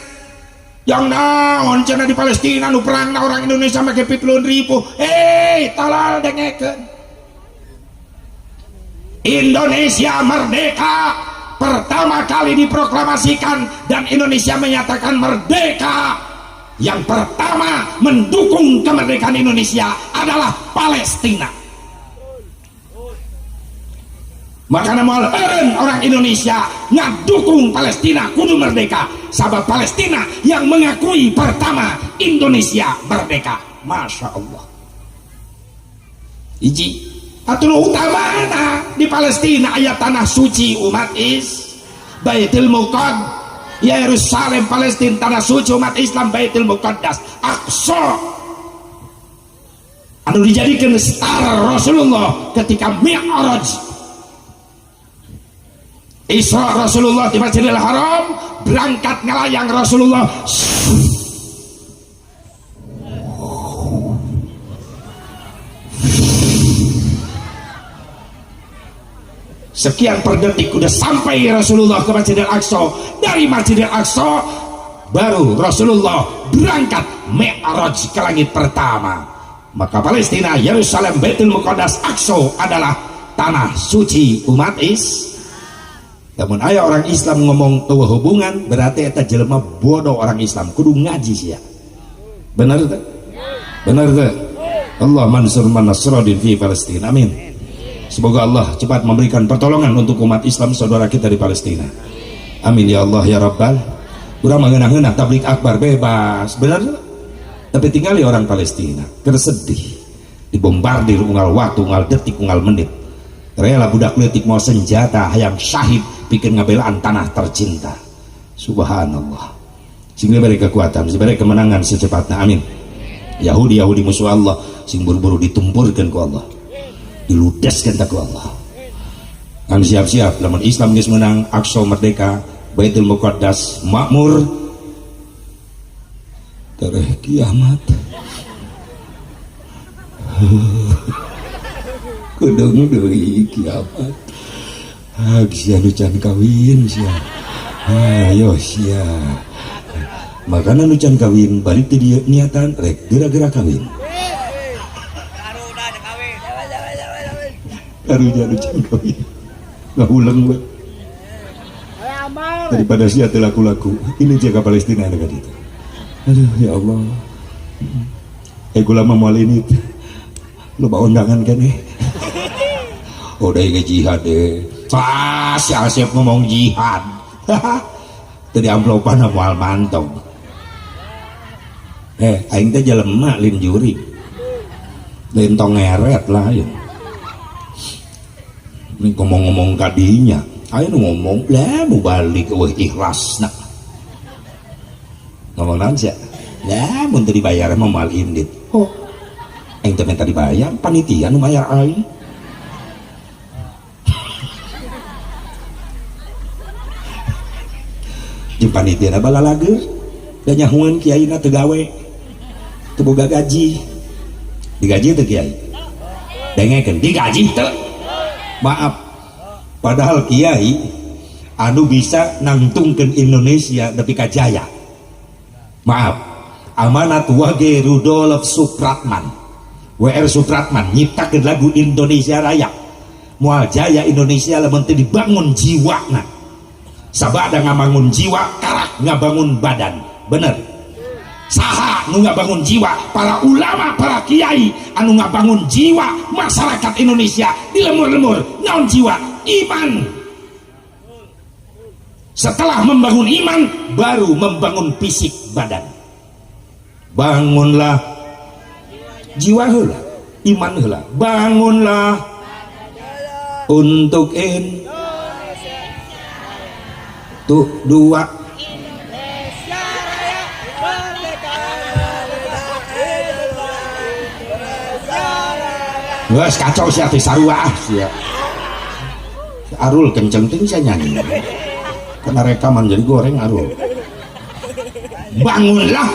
Yang naon cenah di Palestina nu perangna orang Indonesia make 70.000. Hei, tolol, dengekeun. Indonesia merdeka pertama kali diproklamasikan dan Indonesia menyatakan merdeka, yang pertama mendukung kemerdekaan Indonesia adalah Palestina. Makanya moal eureun orang Indonesia ngadukung Palestina kudu merdeka, sabab Palestina yang mengakui pertama Indonesia merdeka. Masya Allah. Hiji atuh nu utamana di Palestina aya tanah suci umat is Baitul Muqaddas, Yerusalem Palestina, tanah suci umat Islam Baitul Muqaddas Aqsa, anu dijadikan star Rasulullah ketika Mi'raj. Isra Rasulullah di Masjidil Haram, berangkat ngelayang Rasulullah, sekian per detik udah sampai Rasulullah ke Masjidil Aqsa. Dari Masjidil Aqsa baru Rasulullah berangkat Mi'raj ke langit pertama. Maka Palestina, Yerusalem, Baitul Muqaddas, Aqsa adalah tanah suci umat is. Namun aya orang Islam ngomong eueuh hubungan, berarti eta jelema bodoh. Orang Islam kudu ngaji sia. Bener teu? Bener teu? Allah mansur man nasruddin fi Palestina. Amin. Semoga Allah cepat memberikan pertolongan untuk umat Islam saudara kita di Palestina. Amin ya Allah ya Rabbal. Urang mengenah-ngenah tablik akbar bebas, bener? Tapi tinggali orang Palestina, keur sedih. Dibombardir unggal waktu, unggal detik, unggal menit. Rela budak leutik mau senjata hayang syahid bikin ngabelaan tanah tercinta. Subhanallah. Sing diberi kekuatan, sing diberi kemenangan secepatnya. Amin. Yahudi Yahudi musuh Allah sing buru-buru ditumpurkan ku Allah, diludeskan ku Allah. Kan siap-siap lamun Islam geus menang, Aqsa merdeka, Baitul Muqaddas makmur, tereh kiamat. Kedeung deui kiamat. Ah, sia nu can kawin sia. Ayo sia. Makana nu can kawin balik ti dieu niatan rek geura-geura kawin. Karunya nu can kawin. Ngahuleng we. Daripada sia teu laku-laku, ini jaga Palestina dekat itu. Aduh ya Allah. Gula mah moal ini. Loba undangan kan nih. Udah inget jihad deh. Ah, si Asep ngomong jihad. Tadi amplopan moal mantong. Aing teh jelema lin juri. Lain tong ngeret lah ya. Ini ngomong-ngomong kadinya, ayo ngomong lah mau balik eueuh ikhlas nah. Ngomong naon sia? Lah mun teu dibayar mah moal indit. Oh. Aing teh minta dibayar, panitia nu mayar aing. Jeung panitia balalageur da nyahueun kiaina teu gawe. Teu boga gaji. Digaji teu kiai? Dengekeun digaji teu? Maaf. Padahal kiai anu bisa nangtungkeun Indonesia nepi ka jaya. Maaf. Amanat Wage Rudolf Supratman. WR Supratman nyiptakeun lagu Indonesia Raya. Moal jaya Indonesia lamun teu dibangun jiwana. Sabada ngabangun jiwa, karak ngabangun badan. Bener. Saha nu ngabangun jiwa? Para ulama, para kiai anu ngabangun jiwa masyarakat Indonesia di lemur-lemur. Naon jiwa? Iman. Setelah membangun iman, baru membangun fisik badan. Bangunlah jiwa heula, iman heula. Bangunlah untuk in tuh dua. Wes kacau sih ati sarua sia. Arul kenceng ting saya nyanyi. Karena rekaman jadi goreng Arul. Bangunlah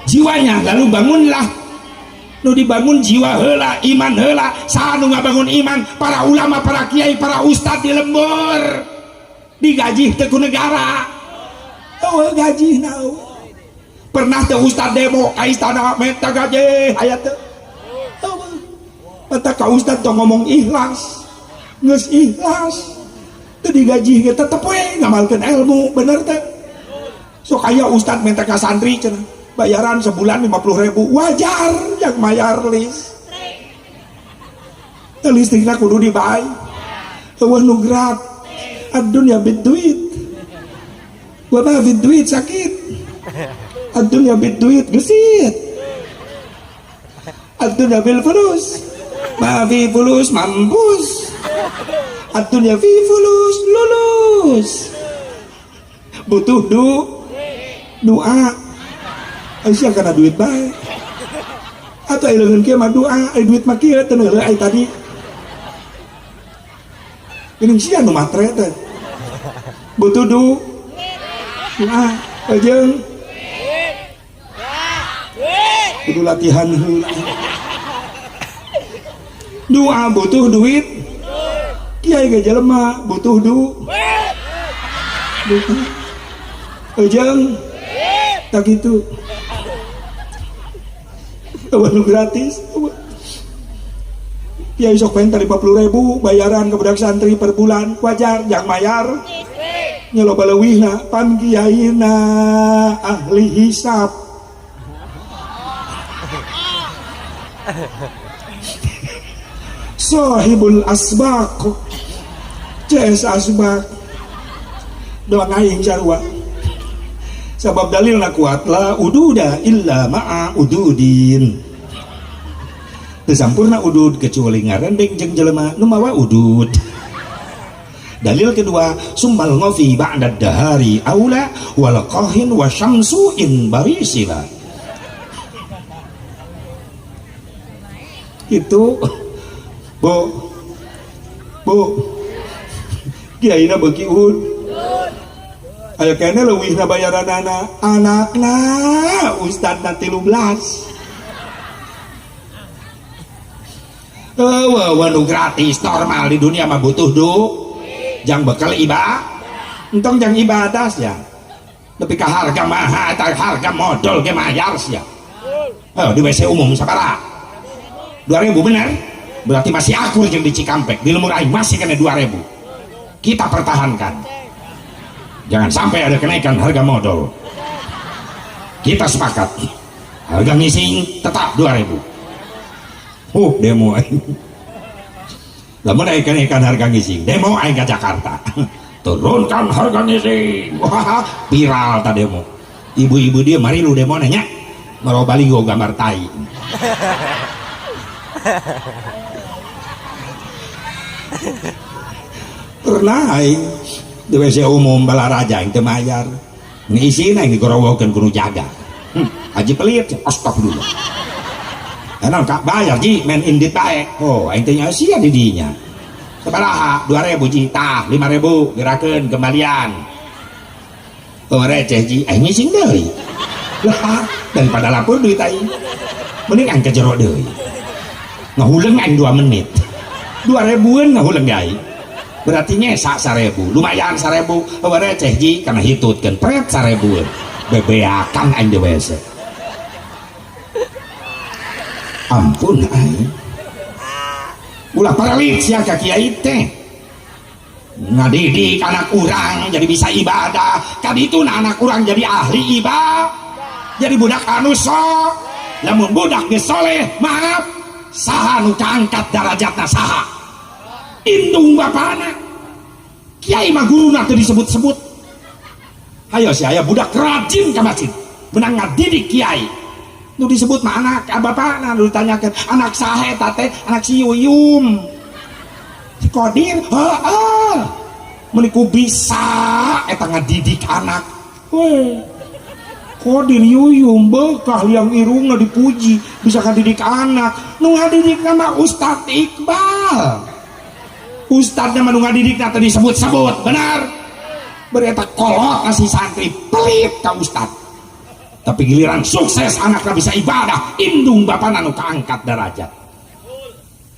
jiwanya, lalu bangunlah. Nu dibangun jiwa heula, iman heula. Saha nu ngabangun iman? Para ulama, para kiai, para ustad di lembur. Digaji teu ku negara. Eueuh gaji na. Pernah teu ustad demo ka istana minta gaji aya teu? Mata ka ustad tong ngomong ikhlas. Geus ikhlas. Teu digaji ge tetep we ngamalkeun ilmu, bener teh? Sok aya ustad minta ka santri cenah, bayaran sebulan 50.000, wajar yang mayar listrik. Teu listrikna kudu dibayar. Eueuh nu grat. Ad-dunya bid duit. Wa ma bid duit sakit. Ad-dunya bid duit gesit. Ad-dunya bil fulus. Ma fi fulus mampus. Ad-dunya fi fulus lulus. Butuh doa. Aisyah karena duit bae. Atau ai leungeun kieu mah doa, ai duit mah kieu teu neureun ai tadi. Geuning sia nu matre teh. Butuh doa jeung kudu latihan heula. Doa butuh duit. Kiai ge jelema butuh duit. Jeung tak gitu. Eueuh nu gratis. Kiai sok minta 50.000 bayaran ke budak santri per bulan, wajar jang mayar. Nya loba leuwihna pan kiaina ahli hisab. Sahibul asbaq. CS asbaq. Doa aing sarua. Sabab dalilna kuat la ududa illa ma'a ududin. Teu sampurna udud kecuali ngarendeng jeung jelema nu mawa udud. Dalil kedua, summal ngofi ba'da dahari aula wal qahin wa syamsu in barisila. Itu Bu. Bu. Kiaina beuki ud. Aya keneh leuwihna bayaranana anakna ustadna 13. Eueuh nu gratis normal di dunia mah butuh jang bekal ibadah. Entong jang ibadah sia. Nepi ka harga mahal eta harga modal ge mayar sia. Oh, di WC umum sabaraha? 2.000 bener? Berarti masih akur jeung di Cikampek, di Lemur aing masih kena 2.000. Kita pertahankan. Jangan sampai ada kenaikan harga modal. Kita sepakat. Harga ngising tetap 2.000. Demo aing. Lamun aya kenaikan harga ngising, demo aing ka Jakarta. Turunkan harga ngising. Wah, viral ta demo. Ibu-ibu dia mari lu demo nanya. Maro baligo gambar tai. Pernah aing di WC umum Balaraja aing teu mayar. Ini isina aing digorowokeun ku nu jaga. Haji pelit, astagfirullah. Enak kak bayar ji, main indit bae. Oh, aing teh nya sia di dinya. Sabaraha? 2000 ji, tah 5000 gerakeun kembalian. Oh receh ji, aing ngising deui. Lah, daripada lapor duit aing. Mending aing ke jero deui. Ngahuleng aing 2 menit. 2000-an ngahuleng aing. Berarti nyesak 1000, lumayan 1000. Oh receh ji, karena hitutkeun pret 1000-an. Bebeakan aing di WC. Ampun aing. Ulah paralit sia ka kiai teh. Ngadidik anak urang jadi bisa ibadah, kadituna anak urang jadi ahli ibadah, jadi budak anu sok. Lamun budak geus soleh, maaf, saha nu kaangkat darajatna saha? Indung bapana. Kiai mah guruna teu disebut-sebut. Hayo si aya budak rajin ka masjid, menang ngadidik kiai. Nu disebut mah anak bapana, nu ditanyakeun anak saha eta teh? Anak si Yuyum. Si Kodir, heeh. Meuni ku bisa eta ngadidik anak. Weh. Kodir Yuyum bekah liang irungna dipuji bisa ngadidik anak. Nu ngadidik nama Ustadz Iqbal. Ustadznya mah nu ngadidikna teh disebut-sebut, benar. Bereta kolot ngasih santri pelit ka ustadz. Tapi giliran sukses anaknya bisa ibadah, indung bapana nu kaangkat derajat.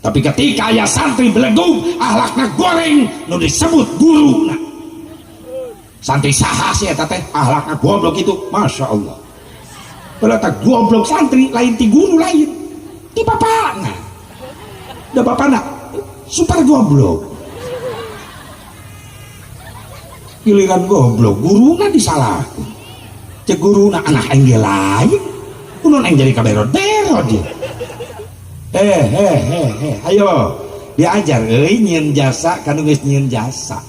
Tapi ketika aya santri belegug, ahlakna goreng, nu disebut guruna. Santri saha sih eta teh ahlakna goblok itu, Masya Allah. Berarti goblok santri lain ti guru lain, ti bapana. Da bapana super goblok. Giliran goblok guruna disalahkeun. Cek guruna anak aing ge lain, kunaon aing jadi kaberot-berot dia. Ayo diajar euy nyieun jasa kanu geus nyieun jasa.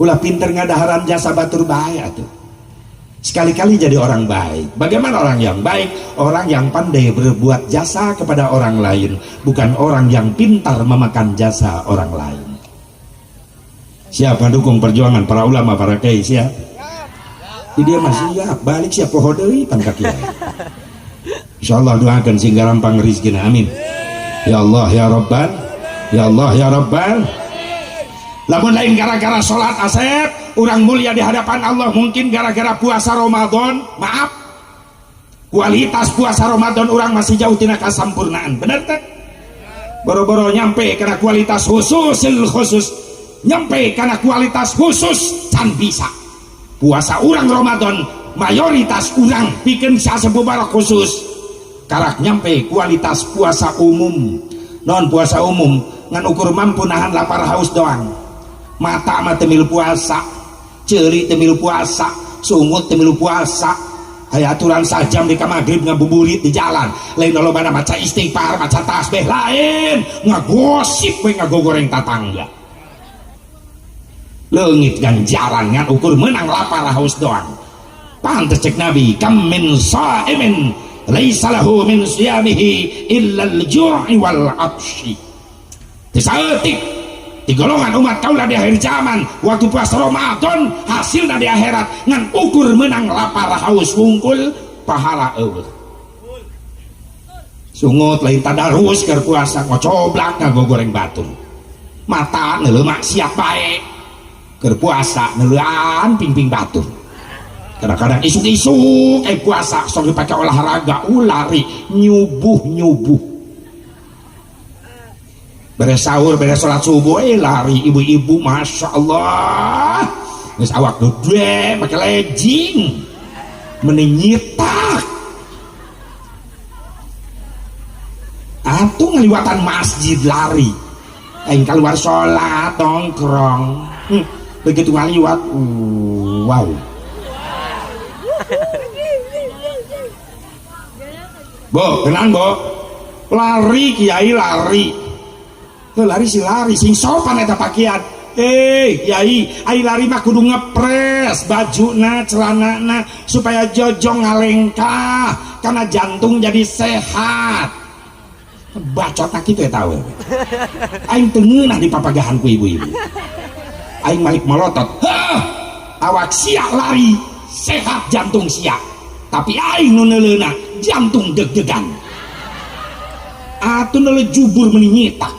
Ulah pinter ngadaharan jasa batur bae atuh. Sekali-kali jadi orang baik. Bagaimana orang yang baik? Orang yang pandai berbuat jasa kepada orang lain, bukan orang yang pintar memakan jasa orang lain. Siapa dukung perjuangan para ulama, para kiai? Siap? Jadi dia masih siap, balik siap poho deui pan ka kiai. Insyaallah doakan sehingga rampang rezekina, amin. Ya Allah ya Rabban, ya Allah ya Rabban. Lamun lain gara-gara sholat asep, orang mulia di hadapan Allah mungkin gara-gara puasa Ramadan, maaf. Kualitas puasa Ramadan orang masih jauh tina kasampurnaan, bener teh? Boro-boro nyampe karena kualitas khususil khusus, nyampe karena kualitas khusus can bisa. Puasa orang Ramadan mayoritas orang bikin Asep Mubarok khusus karak nyampe kualitas puasa umum. Non puasa umum ngan ukur mampu nahan lapar haus doang. Mata mah teu milu puasa, ceuli teu milu puasa, sungut teu milu puasa. Aya aturan sajam di ka magrib ngabuburit di jalan. Lain lobana maca istighfar, maca tasbih lain, ngagosip we ngagogoreng tatangga. Leungit ganjaran ngan ukur menang lapar haus doang. Pantes cek Nabi, kam min sa'imin laisa lahu min siyamihi illa al-ju'i wal 'atsyi. Teu saeutik di golongan umat kaula di akhir zaman waktu puasa Ramadan hasilna di akhirat ngan ukur menang lapar haus wungkul pahala eueuh. Sungut lain tadarus keur puasa ngocoblak ngagogoreng batur. Mata neuleuh maksiat bae. Keur puasa neuleuan pingping batur. Kadang-kadang isuk-isuk puasa sok dipakai olahraga ulari nyubuh-nyubuh. Beres sahur, beres sholat subuh, lari ibu-ibu, masya Allah, geus awak gede, pakai legging, mending nyitak. Atuh ngaliwatan masjid lari, aing keluar sholat nongkrong, begitu ngaliwat, wow. Bo, tenang bo, lari kiai lari. Lari si lari sing sopan eta pakaian. Kiai, ai lari mah kudu ngepres bajuna, celanana supaya jojong ngalengkah karena jantung jadi sehat. Bacot kitu eta awewe. Aing teu ngeunah dipapagahan ku ibu-ibu. Aing malik molotot. Hah, awak sia lari, sehat jantung sia. Tapi aing nu neuleuna jantung deg-degan. Atuh neuleuh jubur meuni nyitak.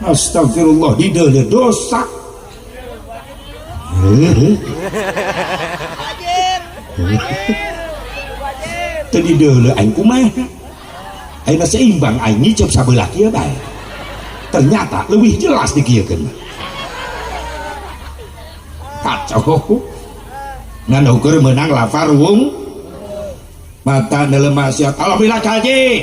Astagfirullah, dideuleuh dosa. Teu dideuleuh aing kumaha? Ayeuna seimbang aing ngiceup sabelah kieu bae. Ternyata leuwih jelas dikieukeun. Kacau. Ngan ukur meunang lafar wung mata neuleuh maksiat. Alhamdulillah kaji.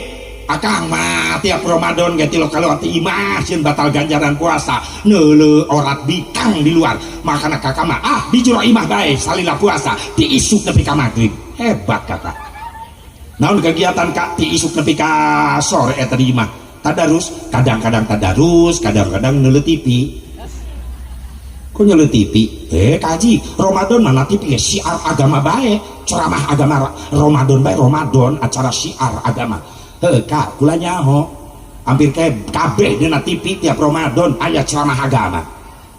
Akang mah tiap Ramadan ge tilu kaluar ti imah sieun batal ganjaran puasa neuleuh orat bikang di luar. Makana kakak mah ah di jero imah bae salila puasa ti isuk nepi ka magrib. Hebat kakak. Naon kegiatan kak ti isuk nepi ka sore eta di imah? Tadarus, kadang-kadang tadarus, kadang-kadang neuleuh TV. Kok neuleuh TV? Kaji, Ramadan mana TV ya syiar agama bae, ceramah agama Ramadan bae, Ramadan acara syiar agama. Heuh kak, kula nyaho. Hampir kabeh dina TV tiap Ramadan aya ceramah agama.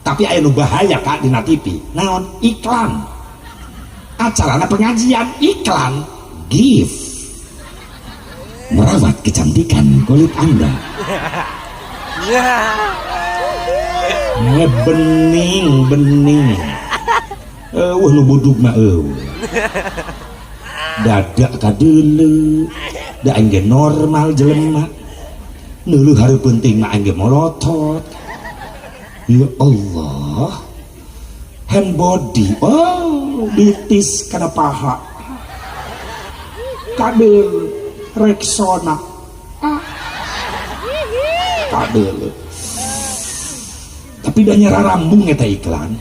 Tapi aya nu bahaya kak dina TV. Naon? Iklan. Acarana pengajian iklan gift. Merawat kecantikan kulit Anda. Bening bening. Eueuh nu budug mah eueuh. Dadak kadeuleu. Da aing ge normal jelema. Neuleuh hareupeun teuing mah aing ge molotot. Ya Allah. Hand body. Oh, ditis kana paha. Kadeuleu. Rexona. Ah. Kadeuleu. Tapi dah nyerah rambung eta iklan.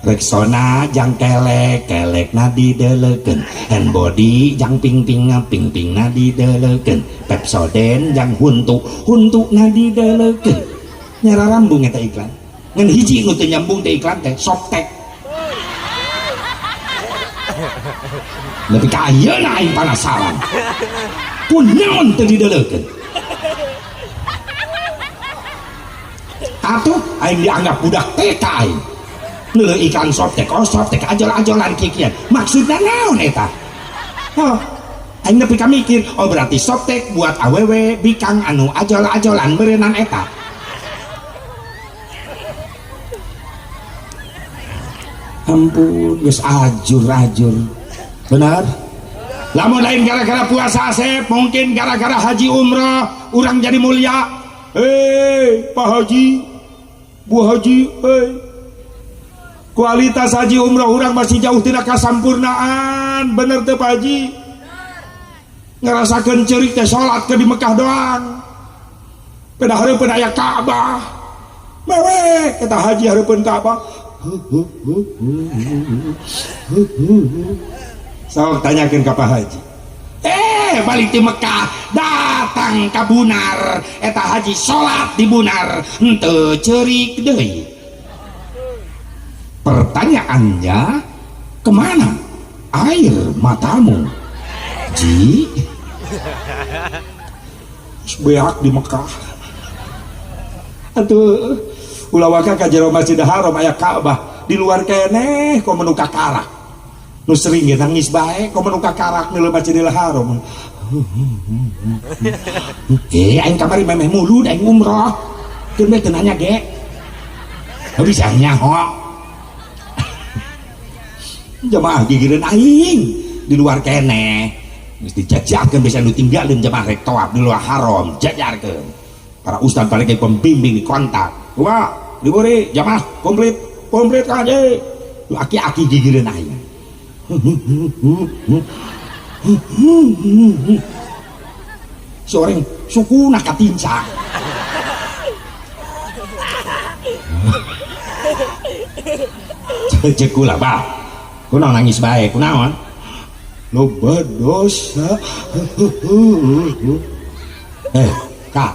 Rexona jang kelek, kelek na dideleukeun. Hand body jang ping-ping, ping-ping na dideleukeun. Pepsodent jang huntu, huntu na dideleukeun. Nyerah rambung eta iklan. Ngan hiji nu teu nyambung teh iklan teh Softex. Lebih ka ayeuna aing panasaran. Kunaon teu dideleukeun? Atuh aing dianggap budak TK aing. Neuleuh iklan Softex, oh Softex ajol-ajolan kikian. Maksudna naon eta? Oh, aing nepi ka mikir, oh berarti Softex buat awewe bikang anu ajol-ajolan meureunnan eta. Ampun, geus ajur-ajur. Benar? Lamun lain gara-gara puasa Asep, mungkin gara-gara haji umroh urang jadi mulia. Hei, Pak Haji, Bu Haji, hei. Kualitas haji umroh urang masih jauh tidak kasampurnaan. Bener teu Pak Haji? Ngerasakeun ceurik teh salat ke di Mekah doang. Pada hareupeun aya Ka'bah. Mewek eta haji hareupeun Ka'bah. Sok tanyakeun ka Pak Haji. Balik di Mekah datang ka Bunar, eta haji salat di Bunar henteu ceurik deui. Pertanyaannya, kemana air matamu, Ji? Beak di Mekah. Atuh ulah waka ka jero Masjidil Haram aya Ka'bah, di luar keneh komo nu kakarak. Nu sering ge nangis bae komo nu kakarak di Masjidil Haram. Aing kamari memeh mulud aing umroh. Keun bae teu nanya ge. Bisa nyaho. Jamaah gigireun aing di luar keneh. Geus dijajarkeun bisa nu tinggalin jamaah rek tawaf di luar haram, jajarkeun. Para ustad balik ke pembimbing di kontak. Wah, diberi jamaah komplit, komplit kaje. Lu aki-aki gigireun aing. Seorang suku nak katinca. Cek kula, Pak. Kunaon nangis bae, kunaon? Loba dosa. Kak,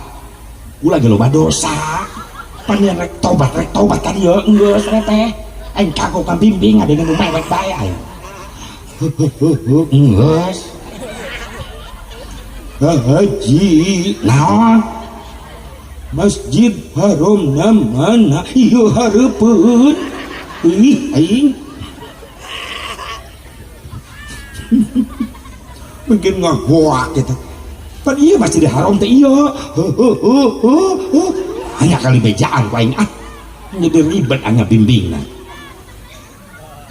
kula ge loba dosa. Pan rek tobat tadi ya geus teh. Aing kagok pambimbing ada nu mewek bae aing. Geus. Haji naon Masjid Haram na mana ieu hareupeun ih aing mungkin ngagoak gitu pan ieu Masjid Haram teh ieu hanya kali bejaan ku aing ah jadi ribet hanya bimbingan.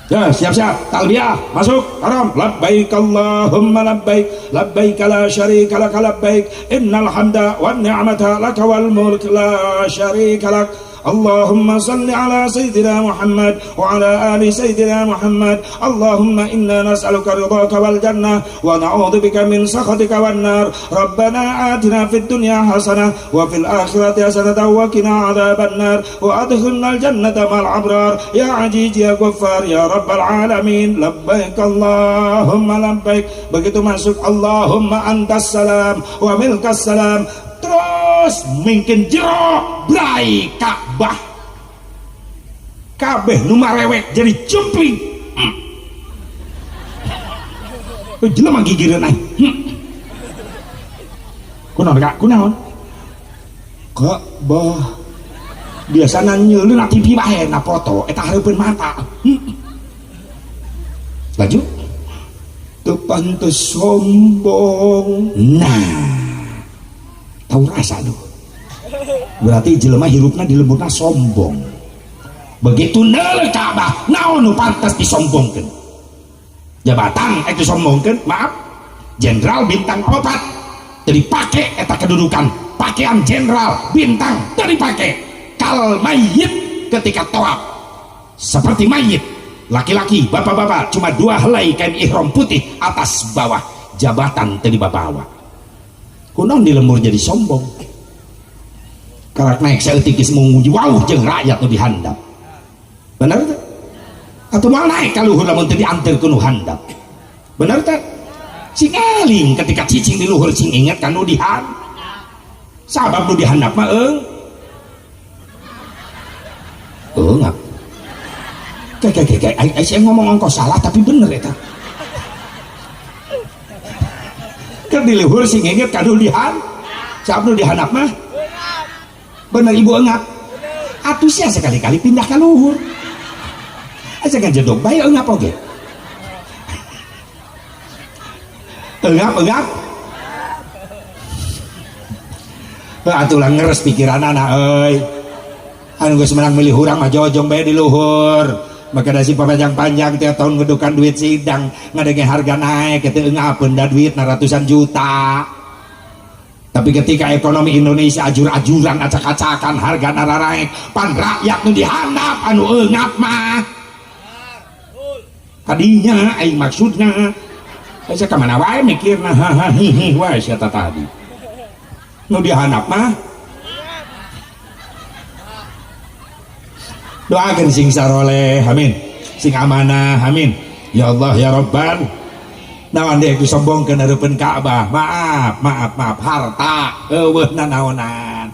Ya, siap-siap talbiyah masuk haram labbaik Allahumma labbaik labbaik la syarika lak labbaik innal hamda wan ni'mata lak wal mulk la syarika lak. Allahumma salli ala sayyidina Muhammad wa ala ali sayyidina Muhammad. Allahumma inna nas'aluka ridhaka wal jannah wa na'udzubika min sakhatika wan nar. Rabbana atina fid dunya hasanah wa fil akhirati hasanah wa qina adzaban nar wa adkhilnal jannata ma'al abrar ya aziz ya ghaffar ya rabbal alamin. Labbaik Allahumma labbaik. Begitu masuk Allahumma antas salam wa milkas salam. Terus mungkin jero brai Ka'bah kabeh nu marewek jadi jumpling. Jelema gigireun aing. Kunaon Kak? Kunaon? Ka'bah biasana nyeuleuh na TV bae na foto eta hareupeun mata. Laju teu pantes sombong. Nah, tahu rasa lu. Berarti jelema hirupna di lemburna sombong. Begitu neuleuh Ka'bah, naon nu pantas disombongkeun? Jabatan ek disombongkeun, maaf. Jenderal bintang 4 teu dipake eta kedudukan. Pakaian jenderal bintang teu dipake. Kal mayit ketika tawaf. Seperti mayit. Laki-laki, bapak-bapak cuma 2 helai kain ihram putih atas bawah. Jabatan teu dibawa. Kunaon di lembur jadi sombong. Karak naik saeutik geus menguji wauh jeung rakyat nu dihandap. Bener teh? Atuh moal naik ka luhur lamun teu dianteur ku nu handap. Bener teh? Sing eling ketika cicing di luhur sing inget ka nu dihandap. Sabab nu dihandap mah eungap. Kayak aing ngomong ongkos salah tapi bener eta. Kan di luhur sing inget ka nu dihandap. Sabab nu dihandap mah bener ibu engap. Atuh sia sekali-kali pindah ka luhur. Aja kan jedog bae engap oge. Engap engap. Atuh lah ngeres pikiranana euy. Anu geus menang milih urang mah jojong bae di luhur. Maka dasi panjang-panjang tiap tahun ngedukan duit sidang ngadenge harga naik kitu engapeun da duit na ratusan juta. Tapi ketika ekonomi Indonesia ajur-ajuran acak-acakan harga naraek pan rakyat nu dihandap anu eungap mah. Tadinya aing maksudna saya ka mana wae mikirna haha hihi wae sia tadi. Nu dihandap mah doakeun sing saroleh amin, sing amanah amin. Ya Allah ya Rabban. Naon deui disombongkeun hareupeun Ka'bah? Maaf, maaf, maaf, harta eueuh nanaonan.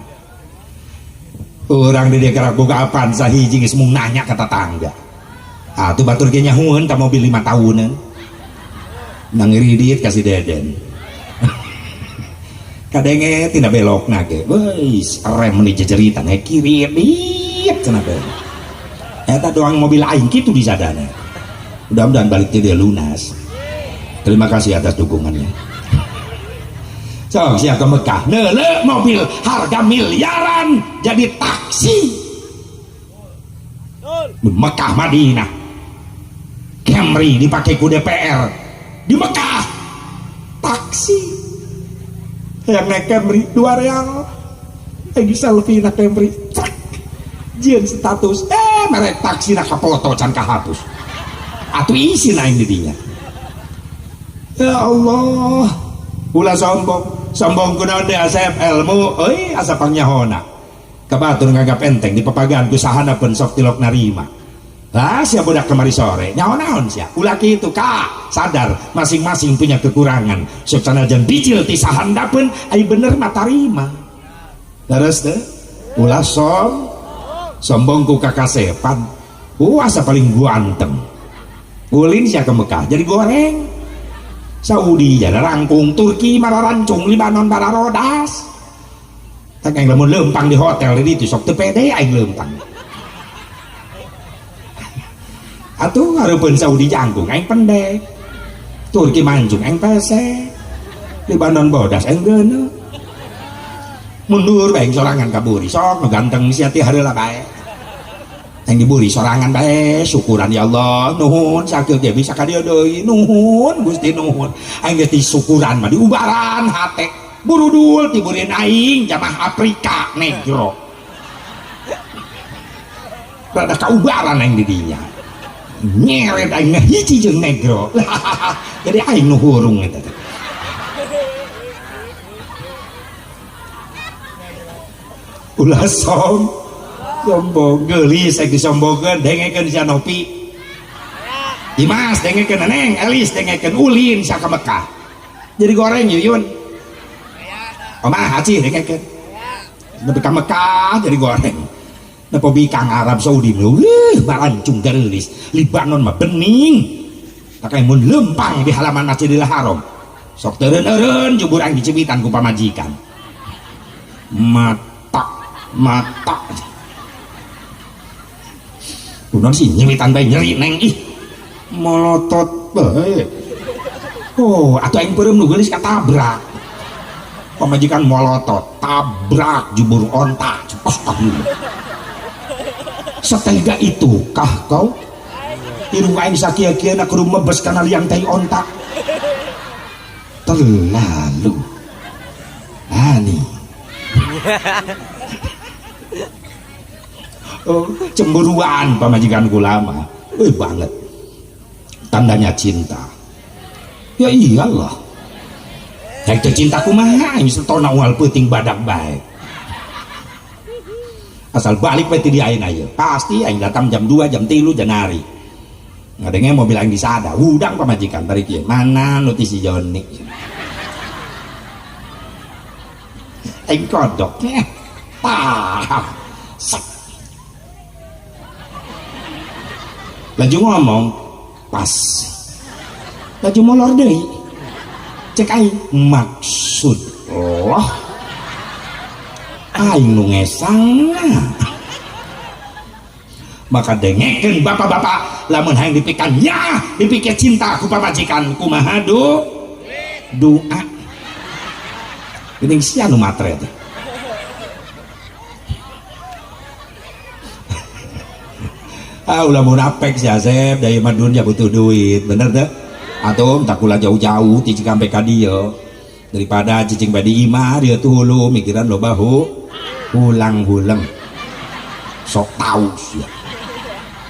Urang di dieu karak boga apaan sahiji geus mung nanya ka tetangga. Ah tuh batur ge nyahueun ka mobil 5 tahunan. Nang ngiridit ka si Deden. Kadenge tina belokna ge. Weis rem di jejeritan he kiri dit cenah be. Eta doang mobil aing kitu di sadana. Mudah-mudahan balik ti dia lunas. Terima kasih atas dukungannya. Sok sia ke Mekah, neuleuh mobil harga miliaran jadi taksi. Mekah Madinah. Camry dipakai ku DPR di Mekah. Taksi. Yang naik Camry 2 real. Lagi selfie na Camry. Cek. Jieun status, merek taksi na kapoto can kahapus. Atuh isin aing di dinya. Ya Allah, ulah sombong. Sombong kunaon deui asep ilmu euy asa pangyahona. Kabatur nganggap enteng di papagaan ku sahana pun sok tilok narima. Lah sia budak kemari sore, nyaho-naon sia. Ulah kitu ka, sadar masing-masing punya kekurangan. Sok sanajan bijil ti sahandapeun ai bener mah tarima. Terus teh ulah sombong ku kakasepan. Asa paling ganteng. Ulin sia ke Mekah jadi goreng. Saudi jada rangkung, Turki mararancung, Libanon mararodas. Tak aing lamun leumpang di hotel di ditu sok teu pede aing leumpang. Atuh hareupeun Saudi jangkung aing pendek. Turki mancung aing pesek. Libanon bodas aing geuneuh. Mundur aing sorangan ka buri, sok nu ganteng sia ti hareula bae. Aing diburi sorangan bae, syukuran ya Allah, nuhun sakieu ge bisa ka dieu deui, nuhun Gusti nuhun. Aing geus disyukuran mah diubaran hate. Burudul tiburin aing jamaah Afrika negro. Rada kaubaran aing di dinya. Nyeret aing ngahiji jeung negro. Jadi aing nu hurung eta teh. Ulah sombong geulis aing disombongkeun dengekeun sia Nopi. Dimas dengekeun Neneng, Elis dengekeun Ulin sia ka Mekah. Jadi goreng Yuyun. Omah Haji dengekeun. Nepi ka Mekah jadi goreng. Nepi bikang Arab Saudi mah barancung geulis. Libanon mah bening. Tak mun lempang di halaman Masjidil Haram. Sok teureun-eureun jubur aing dicibitan ku pamajikan. Mata mata. Kunaon sih nyeritan bae nyeri neng ih. Molotot bae. Oh, atuh aing peureum nu geulis katabrak. Pamajikan molotot, tabrak jubur onta. Astagfirullah. Setega itu kah kau? Irung aing sakieu-kieuna kudu mebes kana liang tai onta. Terlalu. Ani. Oh, cemburuan pamajikan kula mah. Banget. Tandanya cinta. Ya iyalah. Rek teu cinta kumaha aing setona unggal peuting badak bae. Asal balik bae ti diain aja. Pasti aing datang jam 2, jam 3 janari. Ngadenge mobil aing disada, udang pamajikan tarik ieu. Mana nu ti si Joni? Aing kodok. Tah. Sek. Laju ngomong pas. Laju molor deui. Cek aing maksud Allah aing nu ngesangna. Maka dengekeun bapak-bapak lamun hayang dipikan nya dipikir cinta ku pamajikan kumaha doa. Geuning sia nu matre teh. Ah ulah munafik si Asep, da ieu mah dunia butuh duit, bener teh? Atuh tak kula jauh-jauh ti Cikampek ka dieu. Daripada cicing bae di imah dieu tuh hulu mikiran loba hulang-huleng. Sok tau sia.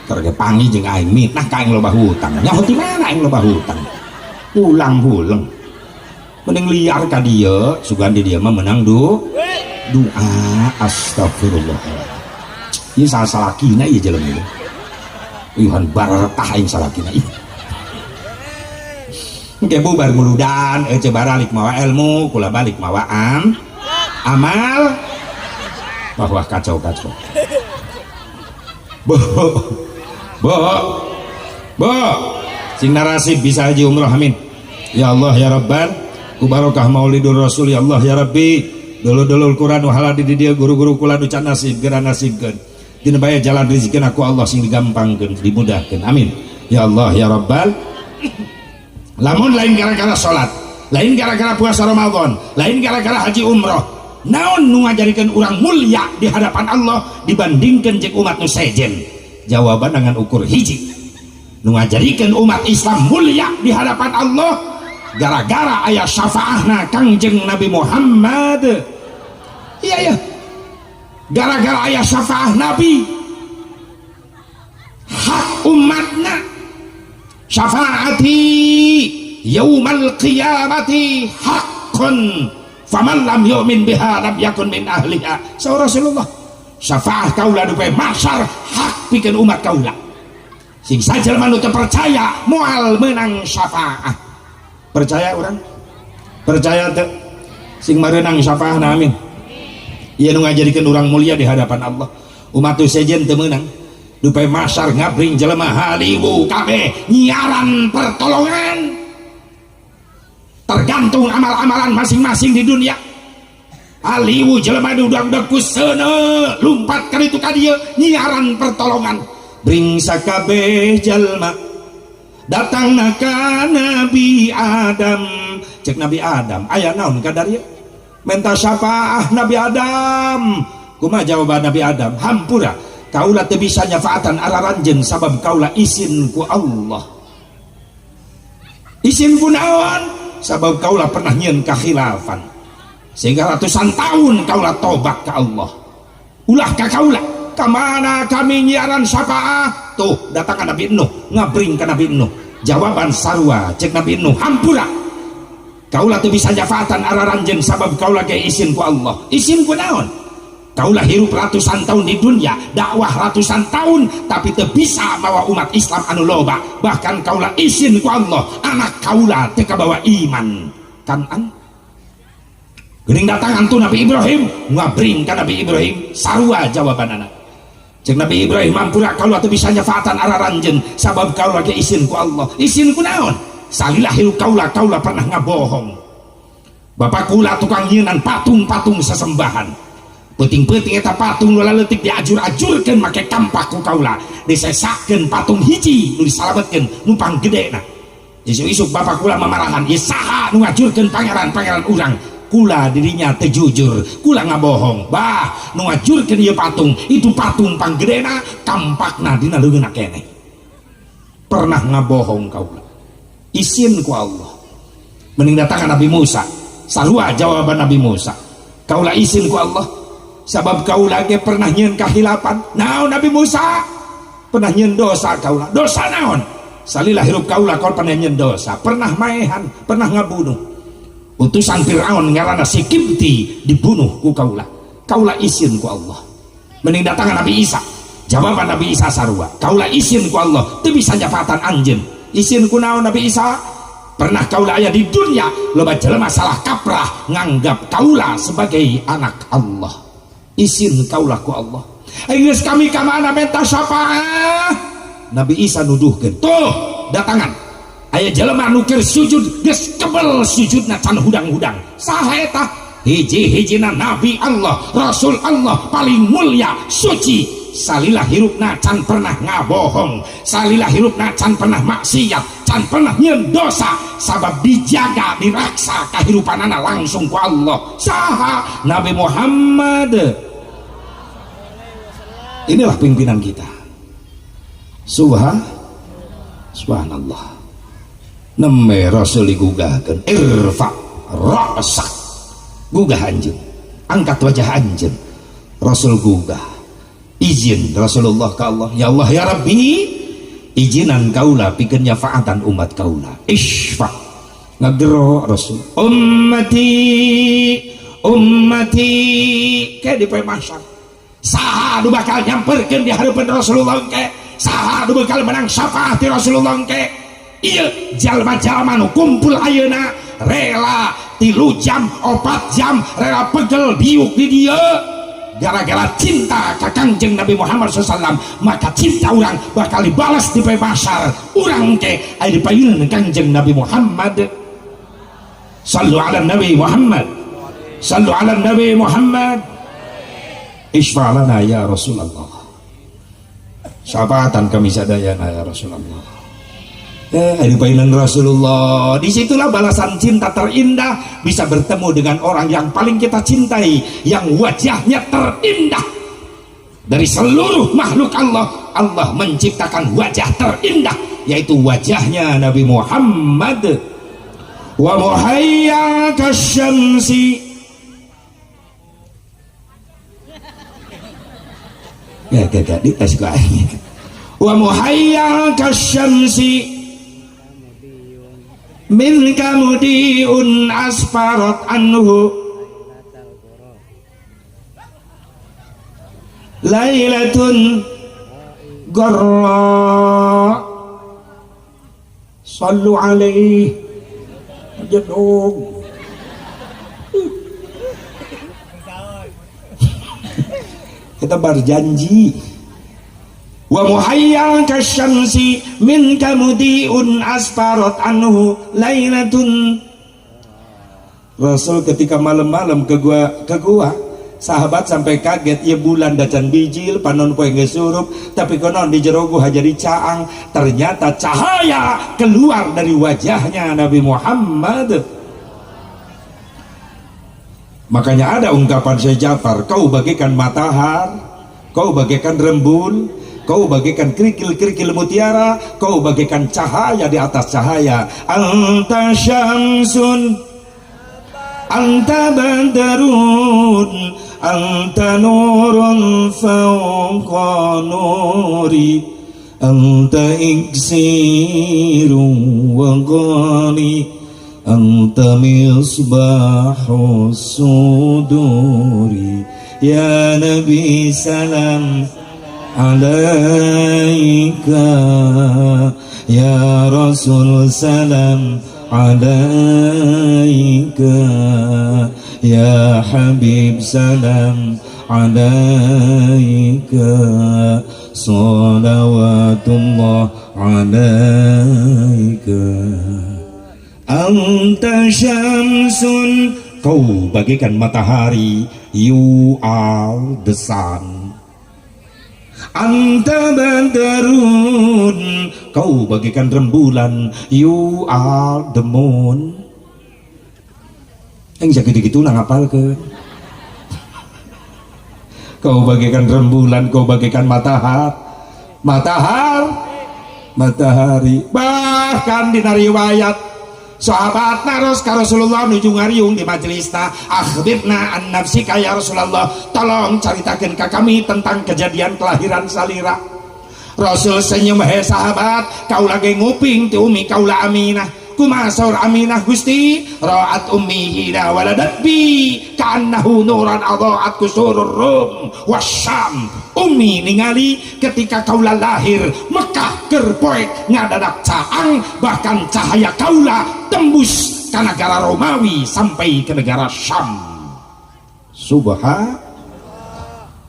Terge pangi jeung aing mitnah ka aing loba hutang. Nyaho ti mana aing loba hutang? Hulang-huleng. Mending liar ka dieu, sugan di dieu mah menang doa. Astagfirullah. Ieu salah-salakina ieu jelema ieu. Ihan baretah aing salakina ih. Engke bubar muludan, ece baralik mawa ilmu, kula balik mawa amal. Wah, wah kacau kacau. Bo, bo, bo, sing narasi bisa haji umroh amin. Ya Allah ya Rabban, ku barokah maulidur Rasul ya Allah ya Rabbi. Dulur-dulur Quran wahala di dieu guru-guru kula nu can nasib geura nasibkeun. Dina bae jalan rezeki aku Allah sing digampangkeun, dimudahkeun. Amin. Ya Allah ya Rabbal. Lamun lain gara-gara salat, lain gara-gara puasa Ramadan, lain gara-gara haji umroh, naon nu ngajarikeun urang mulia di hadapan Allah dibandingkeun jeung umat nu sejen? Jawaban dengan ukur hiji. Nu ngajarikeun umat Islam mulia di hadapan Allah gara-gara aya syafaahna Kangjeng Nabi Muhammad. Iya ya. Gara-gara aya syafaah Nabi, hak umatna syafaati yaumal qiyamati haqqun faman lam yu'min biha lam yakun min ahliha. Saur Rasulullah, syafaah kaula dupe mahsyar hak pikeun umat kaula. Sing sajelema nu teu percaya moal meunang syafaah. Percaya urang? Percaya teu? Sing mareunang syafaahna amin. Ieu nu ngajarikeun urang mulia di hadapan Allah. Umat nu sejen teu meunang. Dupe mahsyar ngabring jelema haliwu kabeh nyiaran pertolongan. Tergantung amal-amalan masing-masing di dunia. Aliwu jelema diudag-udag ku seuneu lumpat ka ditu ka dieu nyiaran pertolongan. Bring sakabeh jalma datangna ka Nabi Adam. Cek Nabi Adam, aya naon kadarieu? Menta syafaah Nabi Adam. Kumaha jawaban Nabi Adam? Hampura, kaula teu bisa nyafaatan araranjeun sabab kaula isin ku Allah. Isin ku naon? Sabab kaula pernah nyieun kakhilafan. Sehingga ratusan tahun kaula tobat ke Allah. Ulah ka kaula, kamana kami nyiaran syafaah? Tuh, datang ka Nabi Nuh, ngabring ka Nabi Nuh. Jawaban sarua, cek Nabi Nuh, hampura. Kaula teu bisa nyafaatan araranjeun sabab kaula ge isin ku Allah. Isin ku naon? Kaula hirup ratusan tahun di dunia, dakwah ratusan tahun, tapi teu bisa mawa umat Islam anu loba. Bahkan kaula isin ku Allah, anak kaula teu kabawa iman. Kanan geuning datang antu Nabi Ibrahim, ngabring ka Nabi Ibrahim, sarua jawabanana. Cek Nabi Ibrahim, hampura, kaula teu bisa nyafaatan araranjeun sabab kaula ge isin ku Allah. Isin ku naon? Salila hirup kaula, kaula pernah ngabohong. Bapak kula tukang nyieun patung-patung sesembahan. Peuting-peuting eta patung nu leutik diajur-ajurkeun make kampak ku kaula. Disesakeun patung hiji nu disalametkeun nu panggedena. Isuk-isuk bapak kula mamarahan, ieu saha nu ngajurkeun pangeran-pangeran urang? Kula dirinya teu jujur, kula ngabohong. Bah, nu ngajurkeun ieu patung, itu patung panggedena, kampakna dina leungeunna keneh. Pernah ngabohong kaula. Isin ku Allah. Mending datang Nabi Musa. Sarua jawaban Nabi Musa. Kaula isin ku Allah. Sabab kaula ge pernah nyieun kahilapan. Naon Nabi Musa? Pernah nyieun dosa kaula. Dosa naon? Salila hirup kaula kaula pernah nyieun dosa, pernah maehan, pernah ngabunuh. Utusan Fir'aun ngaranna si Kibti dibunuh ku kaula. Kaula isin ku Allah. Mending datang Nabi Isa. Jawaban Nabi Isa sarua. Kaula isin ku Allah, teu bisa nyafaatan anjeun. Isin ku naon Nabi Isa? Pernah kaula aya di dunia, loba jelema salah kaprah nganggap kaula sebagai anak Allah. Isin kaula ku Allah. Geus kami ka mana menta syafaah? Nabi Isa nuduhkeun. Tuh, datangan. Aya jelema nu keur sujud geus kebel sujudna can hudang-hudang. Saha eta? Hiji-hijina Nabi Allah, Rasul Allah paling mulia, suci. Salila hirupna can pernah ngabohong, salila hirupna can pernah maksiat, can pernah nyieun dosa, sabab dijaga, diraksa kahirupanana langsung ku Allah. Saha? Nabi Muhammad. Inilah pimpinan kita. Subhanallah. Nembe Rasul digugahkeun, irfa ra'sak. Gugah anjeun. Angkat wajah anjeun. Rasul gugah. Izin Rasulullah ke Allah, ya Allah ya Rabbi, izinan kaula pikeun nyafaatan umat kaula. Isfa. Ngagero Rasul. Ummati, ummati, kayak di poe mahsyar. Saha nu bakal nyamperkeun di hareupeun Rasulullah ke? Saha nu bakal menang syafaat ti Rasulullah ke? Ieu jalma-jalma nu kumpul ayeuna rela 3 jam, 4 jam, rela pegel diuk di dieu gara-gara cinta ka Kangjeng Nabi Muhammad shallallahu alaihi wasallam, maka cinta urang bakal dibalas di poe mahsyar. Urang ke aya di payunan Kangjeng Nabi Muhammad. Sallu ala Nabi Muhammad. Sallu ala Nabi Muhammad. Isfa lana ya Rasulullah. Syafaatan kami sadayana ya Rasulullah. Di payunan Rasulullah. Disitulah balasan cinta terindah, bisa bertemu dengan orang yang paling kita cintai, yang wajahnya terindah dari seluruh makhluk Allah. Allah menciptakan wajah terindah, yaitu wajahnya Nabi Muhammad. Wa muhayya kasyamsi. Ya, gak, dites kok. Wa muhayya kasyamsi min kamudiun asfarat anhu lailatun garra. Sallu alaihi. Jedog. Kita berjanji. Wa muhayyal kasyamsi min kamudiun asfarat anhu lailatun Rasul ketika malam-malam ke gua, sahabat sampai kaget, ya bulan dacan bijil, panon poe geus surup, tapi konon di jero gua jadi caang. Ternyata cahaya keluar dari wajahnya Nabi Muhammad. Makanya ada ungkapan Syekh Ja'far, kau bagaikan matahari, kau bagaikan rembun, kau bagaikan kerikil-kerikil mutiara, kau bagaikan cahaya di atas cahaya. Anta syamsun, anta badarun, anta nurun fawqa nuri, anta iksirun wa ghani, anta misbahus suduri. Ya Nabi salam alaika, ya Rasul salam alaika, ya Habib salam alaika, salawatullah alaika. Anta syamsun, kau bagaikan matahari, you are the sun. Anta badarun, kau bagaikan rembulan, you are the moon. Yang gitu-gitu nang apalkeun. Kau bagaikan rembulan, kau bagaikan matahari, matahari, matahari. Bahkan dina riwayat sahabat naros ka Rasulullah nuju ngariung di majelisna, akhbirna an nafsika ya Rasulullah, tolong caritakeun ka kami tentang kejadian kelahiran salira. Rasul senyum, he sahabat, kaula ge nguping ti umi kaula Aminah. Kumaha saur Aminah Gusti? Ra'at ummi hina waladat bi ka'annahu nuran adaat kusurur rum wasyam. Umi ningali ketika kaula lahir Mekah keur poek ngadadak caang, bahkan cahaya kaula tembus ke negara Romawi sampai ke negara Syam. Subhan.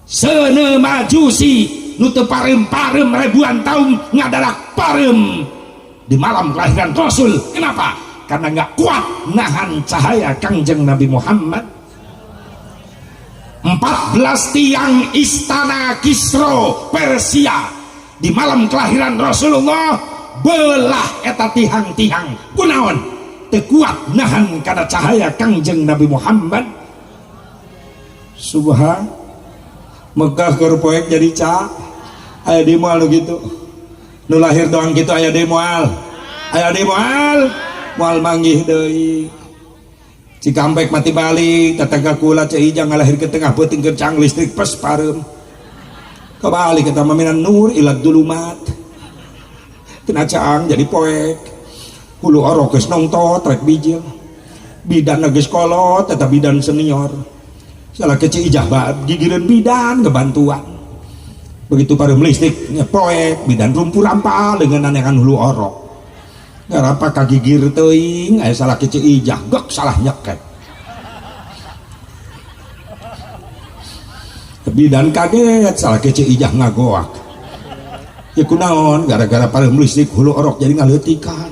Seuneu Majusi nu teu pareum-pareum ribuan tahun ngadadak pareum di malam kelahiran Rasul. Kenapa? Karena nggak kuat nahan cahaya Kangjeng Nabi Muhammad. 14 tiang istana Kisro Persia di malam kelahiran Rasulullah belah eta tihang-tihang. Kunaon? Teu kuat nahan kana cahaya Kangjeng Nabi Muhammad. Subhan. Mekah keur poek jadi ca aya di moal nu kitu. Nu lahir doang gitu aya deui moal. Aya deui moal. Moal manggih deui. Cikampek mati balik, tetangga kula Ceu Ijang ngalahir ke tengah peuting keur cang listrik pes pareum. Kebalik eta mah minan nur ila dulumat. Tina caang jadi poek. Hulu orok geus nongtot rek bijil. Bidan geus kolot eta bidan senior. Salah ke Ceu Ijah gigireun bidan ngebantuan. Begitu pareum listrik poek, bidan rumpu rampa dengan anekan hulu orok. Ngarapa kagigir teuing aya salah ke Ceu Ijah, gek salah nyeket. Bidan kaget salah ke Ceu Ijah ngagoak. Ya kunaon gara-gara pareum listrik hulu orok jadi ngaleutikan.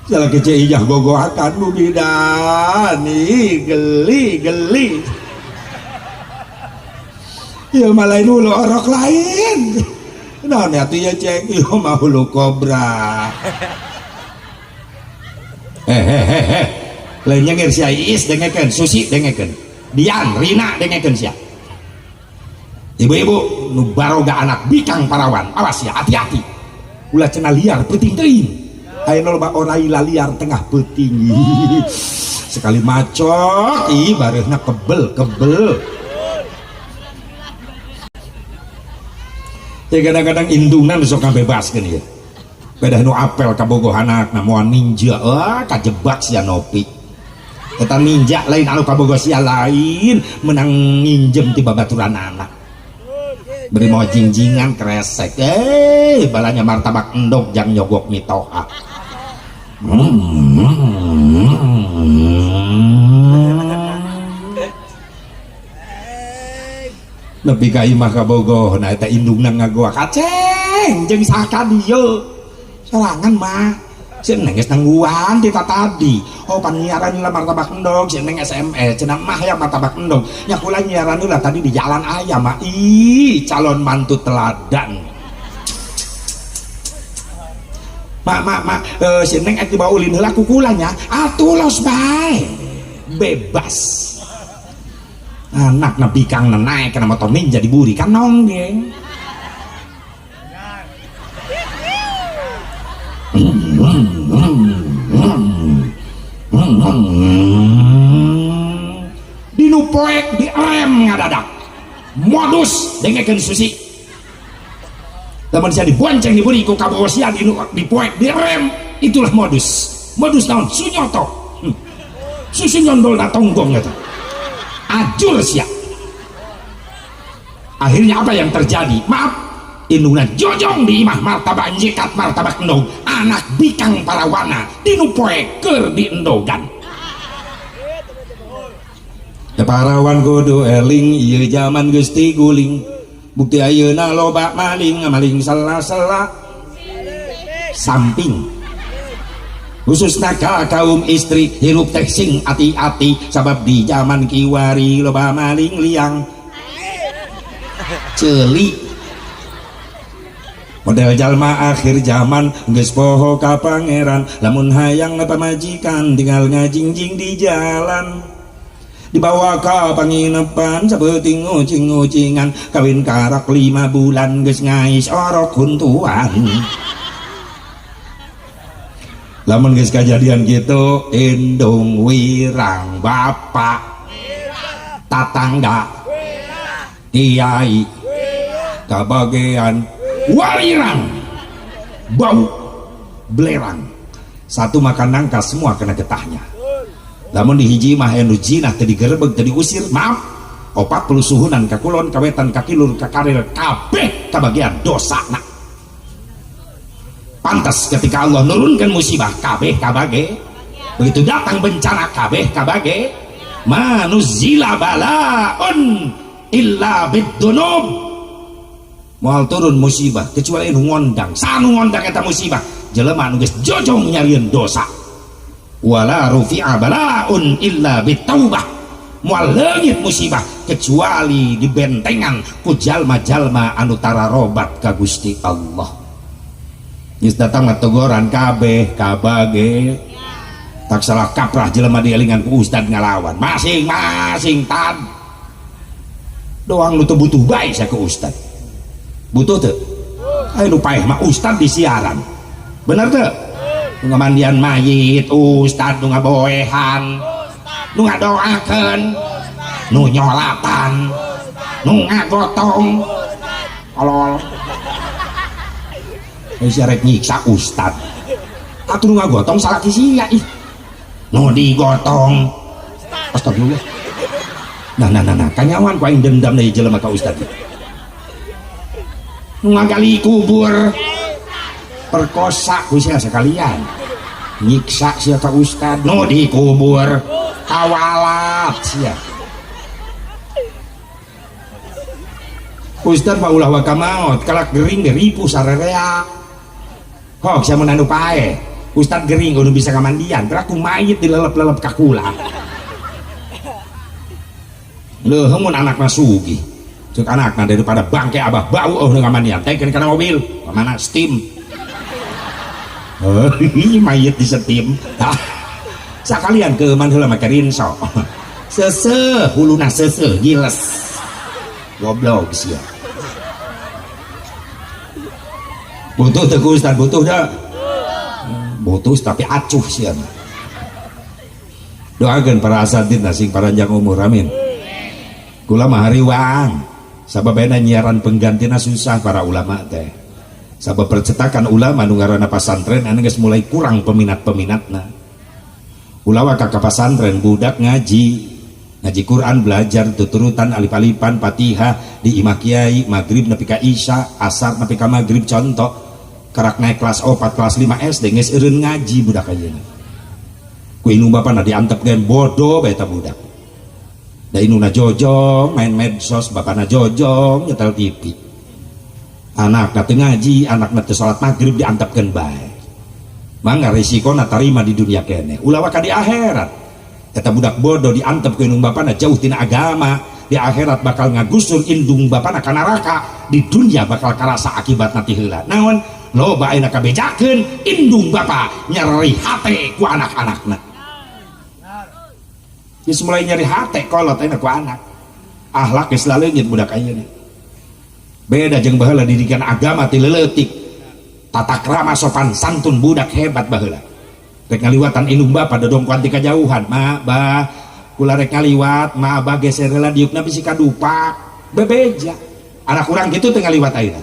Salah ke Ceu Ijah gogoakan bu bidan, ih geli geli. Ya malah hulu orok lain. Nah, atuh ya cek, ieu mah hulu kobra. Hehehe. Lain nyengir sia Iis dengekeun, Susi dengekeun. Dian, Rina dengekeun sia. Ibu-ibu nu baroga anak bikang parawan, awas ya, hati-hati. Ulah cenah liar peuting teuing. Aya nu loba orai liar tengah peuting. Sekali macok, ih bareuhna kebel-kebel. Ya kadang-kadang indungna sok ngabebaskeun ieu. Beda nu apel kabogoh anakna moal ninja, wah kajebak sia Nopi. Eta ninja lain anu kabogoh sia lain, menang nginjem ti babaturan anak. Beri mau jingjingan kresek, balanya martabak endog jang nyogok mitoha. Nepi ka imah kabogoh, nah eta indungna ngagoa kaceng jeung saha ka dieu. Sorangan mah. Si Neng geus nangguan ti tadi. Oh panyiaran lah martabak endog, si Neng SMS cenah mah ya martabak endog. Nya kula nyiaran lah tadi di jalan ayam mah. Ih, calon mantu teladan. Mak mak mak, si Neng ek dibawa ulin heula ku kula nya. Atuh los bae. Bebas. Anak na bikang na naik kana motor Ninja diburi kan nonggeng. Dinu poek direm ngadadak. Modus dengekeun Susi. Lamun sia dibonceng diburi ku kabosian dinu dipoek direm, itulah modus. Modus naon? Sunyoto. Susi nyondol na tonggong eta. Ajur sia. Akhirnya apa yang terjadi? Maaf, indungna jojong di imah martabak nyekat martabak endog, anak bikang parawana dinu poek keur diendogan. Parawan kudu eling ieu jaman geus tiguling. Bukti ayeuna loba maling, maling sela-sela samping. Khususna ka kaum istri hirup teh sing ati-ati sabab di jaman kiwari loba maling liang ceuli. Model jalma akhir zaman geus poho ka pangeran, lamun hayang pamajikan tinggal ngajingjing di jalan. Dibawa ka panginepan sapeting ucing-ucingan, kawin karak 5 bulan geus ngais orok huntuan. Lamun geus kajadian gitu, indung wirang bapak tatangga kiai kabagean walirang bau belerang, satu makan nangka semua kena getahnya. Lamun dihiji mah anu jinah teu digerebeg teu diusir, maaf 40 suhunan ka kulon ka wetan ka kilur ka karir kabeh kabagian dosana. Pantas ketika Allah nurunkan musibah kabeh kabage, begitu datang bencana kabeh kabage, manuzila balaun illa bidunub, moal turun musibah kecuali nu ngondang. Sanu ngondang eta musibah jelema nu geus jojong nyarieun dosa. Wala rufi'a balaun illa bitaubah, moal leungit musibah kecuali dibentengan ku jalma-jalma anu tararobat ka Gusti Allah. Geus datang mah teguran kabeh kabage, tak salah kaprah jelema dielingan ku ustad ngalawan masing-masing tad doang nu teu butuh bae sia ku ustad. Butuh teu? Aya nu paeh mah ustad di siaran, bener teu? Nu ngamandian mayit ustad, nu ngaboehan, nu ngadoakeun, nu nyolatan, nu ngagotong, tolol. Geus rek nyiksa ustad. Atuh nu ngagotong salaki sia ih. Nu digotong. Astagfirullah. Nah nah nah nah, kanyawan ku aing dendam deui jelema ka ustad. Nu ngagali kubur. Perkosa ku sia sekalian. Nyiksa sia ka ustad, nu dikubur. Kawalat sia. Ustad mah ulah waka maot, kalak gering ge ripuh sarerea. Hok sia mun anu pae. Ustad gering kudu bisa kamandian, teraku mayit dilelep-lelep ka kula. Leuh mun anakna sugih. Ceuk anakna daripada bangke abah bau eueuh ngamandian, teh kana mobil, ka mana steam. Heuh, mayit di steam. Sakalian keuman heula make rinso. Seuseuh huluna seuseuh giles. Goblok sia. Butuh teu ku ustad, butuh da. Butuh tapi acuh sia. Doakeun para asatidz sing paranjang umur, amin. Kula mah hariwang sabab ayeuna nyiaran penggantina susah para ulama teh. Sabab percetakan ulama nu ngaranna pasantren anu geus mulai kurang peminat-peminatna. Ulah ka pasantren budak ngaji, ngaji Quran belajar tuturutan alif-alifan Fatihah di imah kiai, maghrib nepi ka isya, asar nepi ka maghrib contoh. Karak naik kelas 4, kelas 5 SD geus eureun ngaji budak ayeuna. Ku indung bapana diantepkeun bodoh bae eta budak. Da indungna jojong main medsos, bapana jojong nyetel TV. Anakna teu ngaji, anakna teu salat maghrib diantepkeun bae. Mangga resiko tarima di dunia kene, ulah waka di akhirat. Eta budak bodoh diantep ku indung bapana jauh tina agama, di akhirat bakal ngagusur indung bapana ka neraka, di dunia bakal karasa akibatna ti heula. Naon? Loba ayeuna kabejakeun indung bapa nyeri hate ku anak-anakna. Geus mulai nyeri hate kolot ayeuna ku anak. Akhlak geus laleungit budak ayeuna. Beda jeung baheula, didikan agama ti leutik, tata krama sopan santun budak hebat baheula. Rek ngaliwatan indung bapa dodongkoan ti kajauhan, "Ma, bah, kula rek ngaliwat, ma, abah geser heula diukna bisi kadupak." Bebeja anak kurang gitu teh ngaliwat. Ayeuna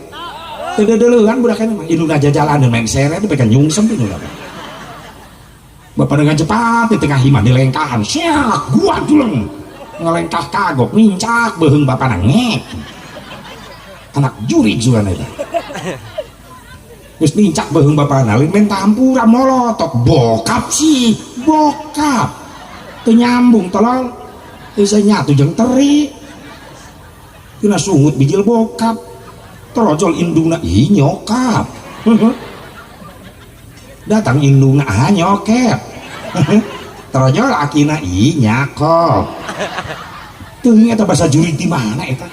teu deuleuhan budak ayeuna mah, indungna jajalaneun main seret deui nyungsem indungna. Bapak dengan cepat di tengah imah dilengkahan, siak gua duleng ngelengkah kagok nincak beuheung bapak ngek anak jurig juga eta. Geus nincak beuheung bapana, lain minta hampura, molotot, "Bokap sih, bokap." Teu nyambung, tolol. Bisa nyatu jeung teri. Kena sungut bijil bokap. Torojol indungna, "Ih, nyokap." Datang indungna, "Ah, nyokep." Torojol akina, "Ih, nyakop." Teuing eta bahasa jurig di mana eta?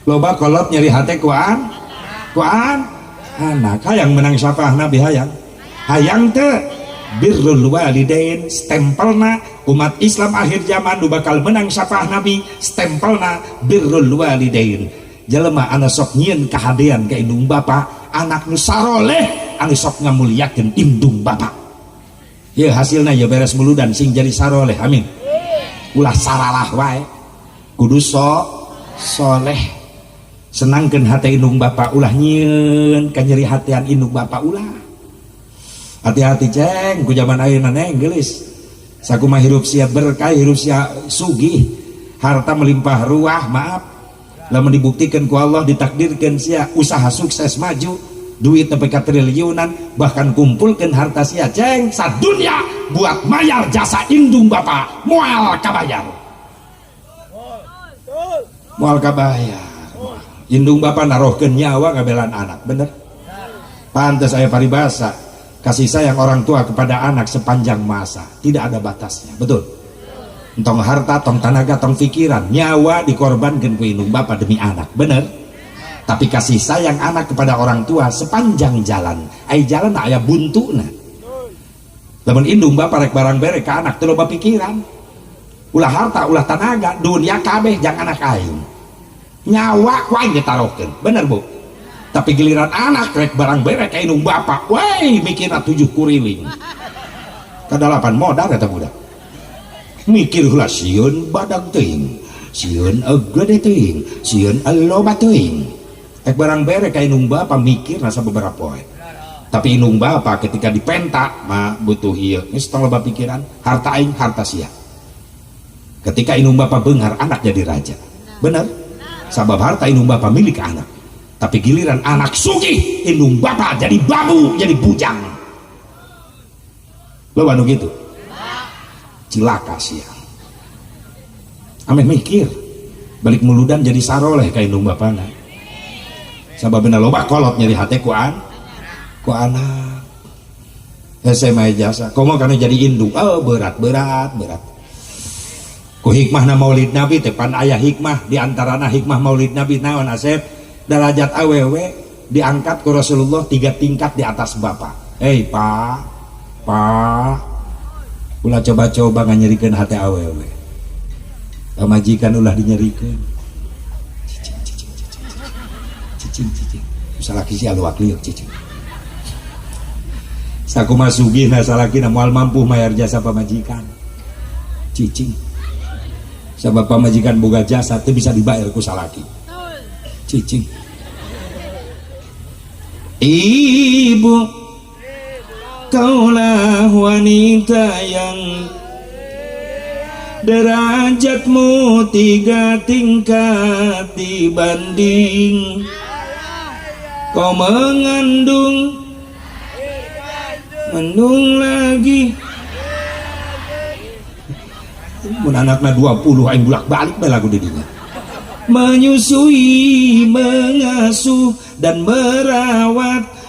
Loba kolot nyeri hate kuan anak. Hayang menang syafaah Nabi, hayang? Hayang teu? Birrul walidain stempelna. Umat Islam akhir zaman nu bakal menang syafaah Nabi stempelna birrul walidain, jelema anu sok nyieun kahadean ka indung bapa, anak nu saroleh anu sok ngamuliakeun indung bapa. Ya, hasilna ya beres muludan sing jadi saroleh, amin. Ulah saralah wae, kudu soleh, senangkan hati indung bapak, ulah nyieun kanyeri hatian indung bapak, ulah. Hati-hati, ceng, ku zaman ayeuna, neng gelis. Sakumaha hirup sia berkah, hirup sia sugih, harta melimpah ruah, maaf, lamun dibuktikan ku Allah, ditakdirkan sia usaha sukses maju, duit sampai ka triliunan, bahkan kumpulkan harta sia, ceng, sadunya buat mayar jasa indung bapak moal kabayar, moal kabayar. Indung bapak narohkeun nyawa ngabelan anak, bener? Pantas saya paribasa kasih sayang orang tua kepada anak sepanjang masa tidak ada batasnya, betul? Entong harta, tong tenaga, tong pikiran, nyawa dikorbankan ku indung bapak demi anak, bener? Tapi kasih sayang anak kepada orang tua sepanjang jalan, ai jalan aya buntuna. Lamun indung bapak rek barang bere ke anak teu loba pikiran, ulah harta, ulah tenaga, dunia kabeh jang anak aing, nyawa ku aing ditaruhkeun, bener, Bu? Tapi giliran anak rek barang bere ka indung bapak, weh, mikirna tujuh kuriling kadalapan modal. Eta budak mikir heula, sieun badag teuing, sieun gede teuing, sieun loba teuing. Rek barang bere ka indung bapak mikir rasa beberapa poe. Tapi indung bapak ketika dipenta, "Mah, butuh ieu," geus tong loba pikiran, harta aing harta sia. Ketika indung bapak beunghar, anak jadi raja, bener? Sabab harta indung bapak milik anak. Tapi giliran anak sugih, indung bapak jadi babu, jadi bujang. Lo anu gitu cilaka sia. Ameh mikir balik muludan jadi saroleh ka indung bapana, sababna loba kolot nyeri hate ku anak. SMA jasa komo kana jadi indung, oh, berat, berat, berat. Ku hikmahna Maulid Nabi teh pan aya hikmah. Di antarana hikmah Maulid Nabi naon, Asep? Derajat awewe diangkat ku Rasulullah tiga tingkat di atas bapak. Hei, Pak, Pak, ulah coba-coba nganyerikeun hati awewe. Pamajikan ulah dinyerikeun. Cicing, cicing, cicing, cicing, cicing, salaki si aluak liuk, cicing. Sakumaha sugihna salakina moal mampu mayar jasa pamajikan, cicing, sabab pamajikan boga jasa teu bisa dibayar ku salaki, cicing. Ibu, kaulah wanita yang derajatmu tiga tingkat dibanding. Kau mengandung, mendung lagi. Mun anakna 20 aing bulak balik bae lagu didinya. Menyusui, mengasuh dan merawat.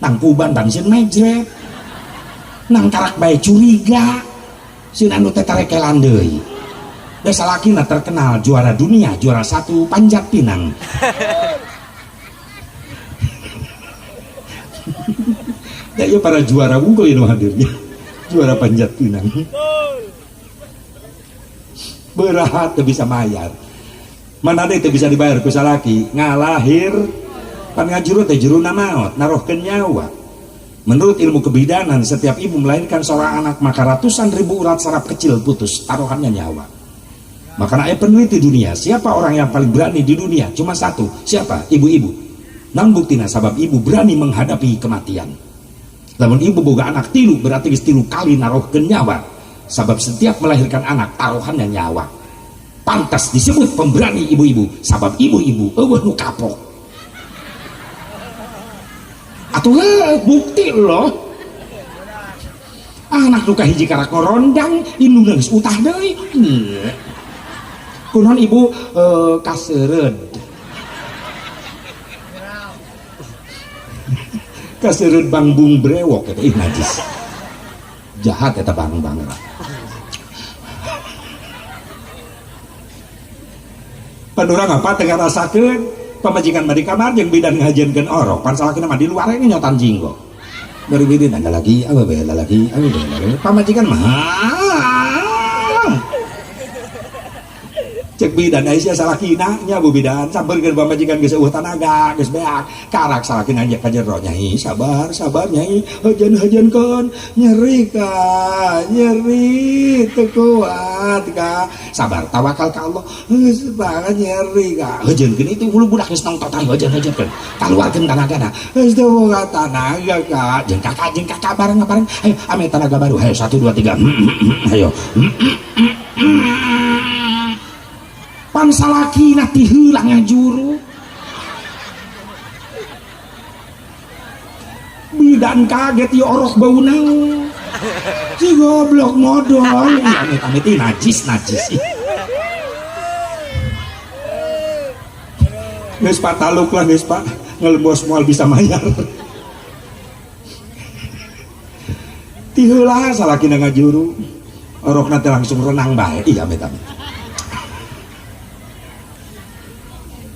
Nang kuban ban sieun mejret. Nang karak bae curiga. Sieun anu teh tarekelan deui. Da salakina terkenal juara dunia, juara 1 panjat pinang. Ya ieu para juara unggul ieu hadirnya. Juara panjat pinang. Berat teu bisa mayar. Mana deui teu bisa dibayar ku salaki, ngalahir pan ngajuru teh juruna maot, narohkeun nyawa. Menurut ilmu kebidanan, setiap ibu melahirkan seorang anak maka ratusan ribu urat saraf kecil putus, taruhannya nyawa. Maka aya peneliti dunia, siapa orang yang paling berani di dunia? Cuma satu, siapa? Ibu-ibu. Namun buktina sabab ibu berani menghadapi kematian. Lamun ibu boga anak 3, berarti geus 3 kali narohkeun nyawa. Sabab setiap melahirkan anak taruhannya nyawa. Pantas disebut pemberani ibu-ibu, sabab ibu-ibu eueuh nu kapok. Atuh bukti loh. Anak nu kahiji karak ngorondang, indungna geus utah deui. Kunaon ibu kaseureud. Kaseureud bangbung brewok eta ih najis. Jahat eta bangbang. Pan urang apa teu ngarasakeun pamajikan mah di kamar jeung bidan ngajiankeun orok, pan salakina mah di luar we nyotan jinggo. Bari bidan ada lagi, apa bae ada lagi, apa bae ada lagi. Pamajikan mah cek bidan Aisyah salakina nya bu bidan sampeurkeun pamajikan geus eueuh tanaga geus beak karak salakina nya ka jero nyai sabar sabar nyai hajan-hajankeun nyeri ka nyeri teu kuat ka sabar tawakal ka Allah geus banget nyeri ka hajankeun itu hulu budak geus nongtot ayo hajan-hajankeun kaluarkeun tanagana geus teu boga tanaga ka jeung kakak bareng-bareng ayo ame tanaga baru ayo 1 2 3 ayo pan salakina ti heula ngajuru bidan kaget ieu orok bau naon si goblok modol amit amit ih najis najis ih geus pak taluk lah geus pak ngelembos moal bisa mayar ti heula salakina ngajuru orokna teh langsung renang bae ih amit amit.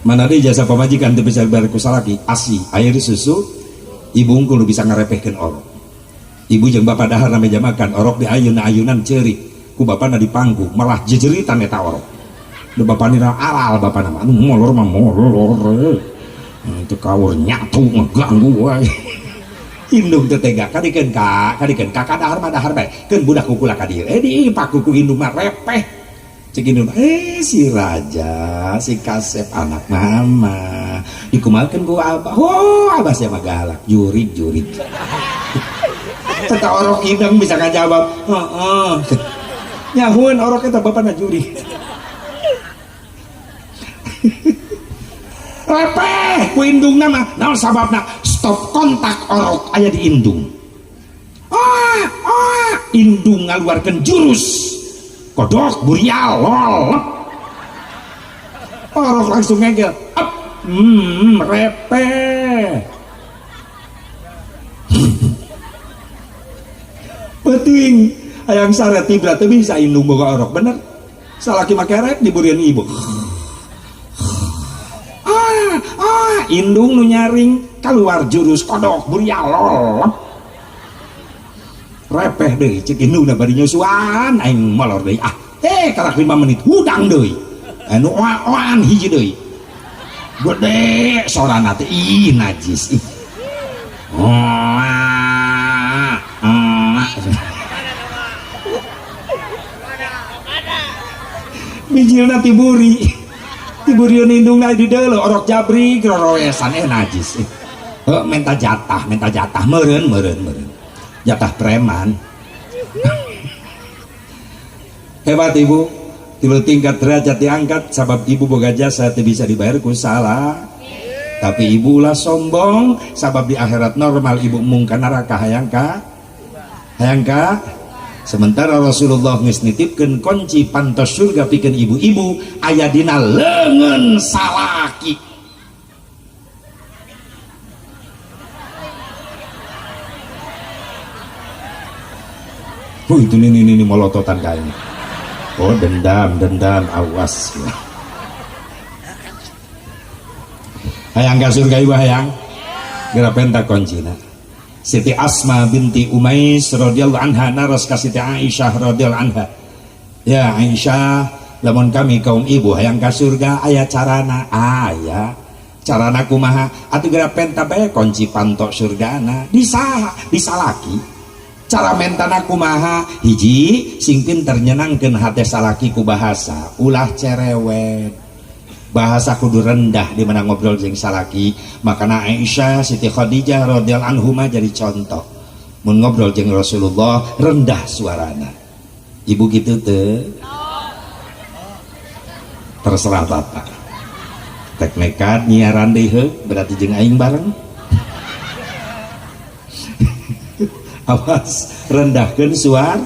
Mana deui jasa pamajikan teu bisa dibayar ku salaki, asi, air susu, ibu unggul nu bisa ngarepehkeun orok. Ibu jeung bapak dahar na meja makan, orok di ayun-ayunan ceurik, ku bapana dipangku, malah jejeritan eta orok. Nu bapana alal bapana mah, anu molor mah molor. Teu kawur nyatu ngeganggu wae. Indung teu tega kadikeun ka, kadikeun ka dahar mah dahar bae. Keun budak kukula ka dieu. Dipaku ku indung mah repeh. Cek indung, si raja, si kasep anak mama dikumalkeun ku abah. Oh, abah sia mah galak, jurig-jurig. Eta orok hidung bisa ngajawab, heeh. Nyahueun orok eta bapana jurig. Repeh ku indungna mah, naon sababna? Stop kontak orok aya di indung. Ah, ah, indung ngaluarkeun jurus. Kodok burial lol. Orok langsung ngegel. Up, repeh. Penting hayang sare tibra teu bisa indung boga orok bener. Salaki mah kerek diburian ibu. Ah, ah, indung nu nyaring keluar jurus kodok burial lol. Repeh deui cek indungna bari nyusuan aing molor deui ah. Karak 5 menit hudang deui. Anu oa-oan hiji deui. Gede sorana teh ih najis ih. Oa, oa. Bijilna tiburi. Tiburiun indungna di deuleu orok jabrik roroesan najis ih. Heuh minta jatah meureun meureun meureun. Jatah preman. Hebat ibu, 3 tingkat derajat diangkat sabab ibu boga jasa teu bisa dibayar ku salah. Tapi ibu ulah sombong sabab di akhirat normal ibu mung ka neraka hayang ka? Hayang ka? Sementara Rasulullah geus nitipkeun kunci pantos surga pikeun ibu-ibu aya dina leungeun salaki. Oh itu ini molototan kayaknya. Oh dendam, dendam, awas ya. Hayang ka surga ibu hayang. Geura penta kuncina. Siti Asma binti Umais radhiyallahu anha naros ka Siti Aisyah radhiyallahu anha. Ya Aisyah, lamun kami kaum ibu hayang ka surga aya carana, aya. Carana kumaha? Atuh geura penta bae kunci pantok surgana. Disaha, disalaki. Cara mentana kumaha? Hiji, sing pinter nyenangkeun hate salaki ku bahasa, ulah cerewet. Bahasa kudu rendah di mana ngobrol jeung salaki. Makana Aisyah, Siti Khadijah radhiyallahu anhuma jadi contoh. Mun ngobrol jeung Rasulullah rendah suarana. Ibu gitu teu? Terserah bapak. Tek nekat nyiaran deui heuh, berarti jeung aing bareng. Awas, rendahkeun suara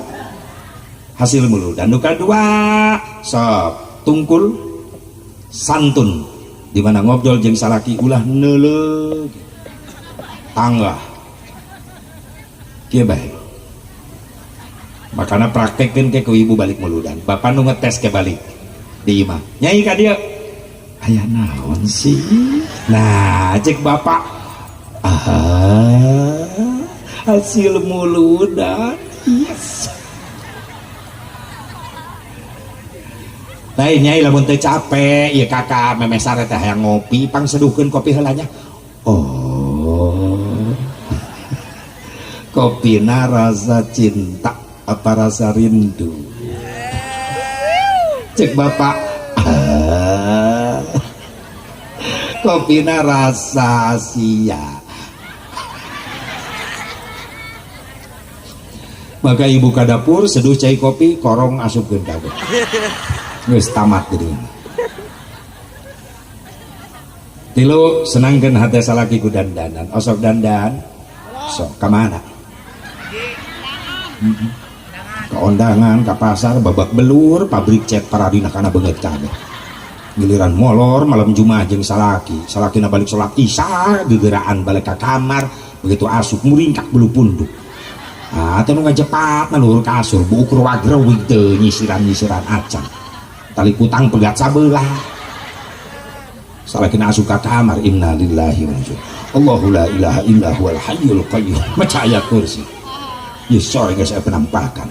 hasil mulu. Dan nu kadua, sok tungkul santun di mana ngobrol jeung salaki ulah neuleuh tangga kieu bae. Makana praktekkeun ke ku ibu balik muludan. Bapak nu ngetes ke balik di imah. Nyai ka dieu. Aya naon sih? Nah, cek bapak. Ah, hasil muludan. Yes. Lain nyai lamun teu capek, ieu kakak memeh sare teh hayang ngopi, pangseduhkeun kopi heula nya. Oh. Kopina rasa cinta apa rasa rindu? Cek bapak. Ah. Kopina rasa Asia. Maka ibu ka dapur seduh cai kopi, korong asupkeun kabeh. Geus tamat jadi. Tilu, senangkeun hate salaki ku dandanan. Osok dandan, sok ka mana? Ke ondangan, ke pasar, babak belur, pabrik cat paradina kana beungeut kabeh. Giliran molor malam Jumat jeung salaki, salakina balik salat Isya, gegeraan balik ka kamar, begitu asup muringkak bulu punduk. Ah, teh nu ngajepat na luhur kasur, buukur wagrewig teu nyisiran-nyisiran acan. Tali kutang pegat sabelah. Salakina asup ka kamar, innalillahi wa inna ilaihi raji'un. Allahu la ilaha illa huwal hayyul qayyum. Maca ayat kursi. Ya sore geus aya penampakan.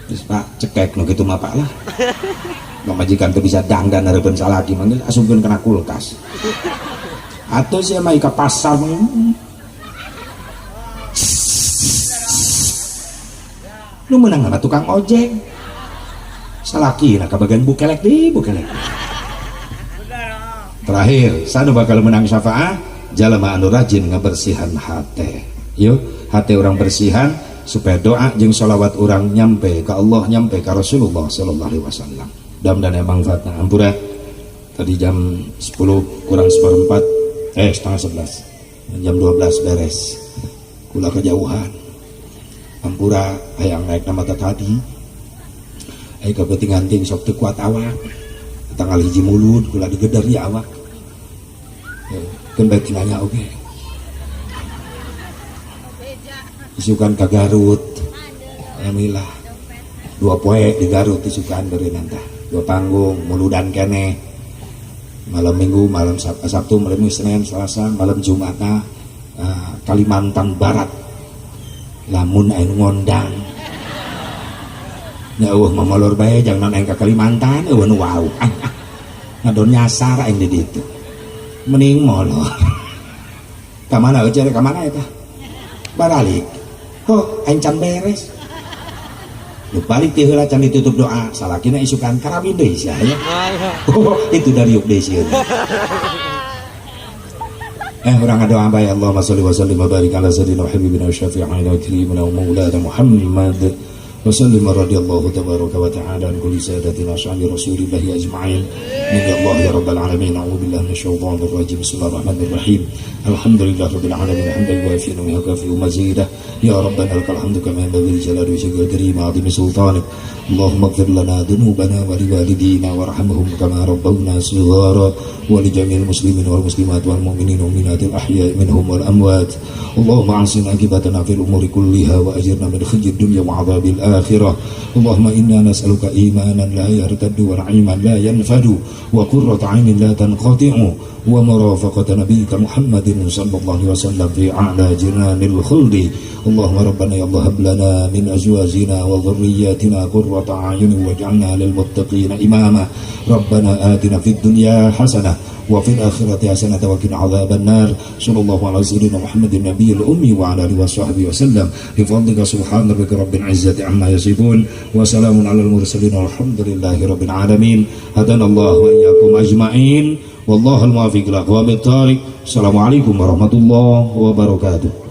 Geus Pak, cekek nu kitu mah Pak lah. Pamajikan teu bisa dangdan hareupeun salaki manggil asupkeun kana kulkas. Atuh sia mah ka pasar nu meunang mah tukang ojek. Salaki na kabagian bukelek di bukelek. Terakhir, sanu bakal menang syafaat jalma anu rajin ngabersihan hate. Yuk, hate orang bersihan supaya doa jeung sholawat orang nyampe ke Allah, nyampe ke Rasulullah sallallahu alaihi wasallam. Mudah-mudahan yang manfaatna. Ampura. Tadi jam 10 kurang seperempat, setengah sebelas. Jam 12 beres. Kula kejauhan. Ampura hayang naik nama tadi. Ai kapentingan ting sok teu kuat awak. Tanggal 1 mulud kula digeder ya awak. Keun bae tinggalnya oge. Isukan ka Garut. Alhamdulillah. 2 poe di Garut isukan beureunana tah. 2 panggung muludan keneh. Malam Minggu, malam Sabtu, malam Minggu, Senin, Selasa, malam Jumatna, Kalimantan Barat. Lamun aya nu ngondang. Nya eueuh mamolor bae jangan aing ka Kalimantan eueuh nu wau. Ngadon nyasar aing di ditu. Mending molor. Ka mana eueuh ka mana eta? Baralik. Ho, aing can beres. Lu balik ti heula can ditutup doa, salakina isukan karawin deui sia ya. Oh, itu dari yuk deui sieun. Urang ngadoa bae Allahumma sholli wa sallim wa barik ala sayyidina wa habibina wa syafi'ina wa karimina wa maulana Muhammad. Wa sallim radhiyallahu tabaraka wa ta'ala an kulli sadatina ashabi rasulillahi ajma'in. Min ya Allah ya rabbal alamin. A'udzu billahi minasyaitonir rajim. Bismillahirrahmanirrahim. Alhamdulillah rabbil alamin hamdan yuwafi wa yukafi mazidah. Ya rabbana lakal hamdu kama yanbaghi li jalali wajhikal karim wa 'azimi sultanik. Allahumma ighfir lana dhunubana wa liwalidina warhamhum kama rabbawna shighara wa li jami'il muslimin wal muslimat wal mu'minin wal mu'minatil ahya'i minhum wal amwat. Allahumma ahsin aqibatana fil umuri kulliha wa ajirna min khizyid dunya wa 'adzabil akhirah. Allahumma inna nas'aluka imanan la yartaddu wa na'iman la yanfadu wa qurrata 'ainin la tanqati'u wa murafaqata nabiyyika Muhammadin sallallahu alaihi wasallam fi a'la jinanil khuldi. Allahumma rabbana ya Allah hab lana min azwajina wa dhurriyyatina qurrata a'yunin waj'alna lil muttaqina imama. Rabbana atina fid dunya hasanah wa fil akhirati hasanah wa qina adzaban nar. Sallallahu ala sayyidina Muhammadin nabiyil ummi wa ala alihi wasahbihi wasallam. Bi fadlika subhana rabbika rabbil izzati amma yasifun wa salamun alal mursalin walhamdulillahi rabbil alamin. Hadanallahu wa iyyakum ajma'in. Wallahul muwaffiq ila aqwamit thariq. Assalamualaikum warahmatullahi wabarakatuh.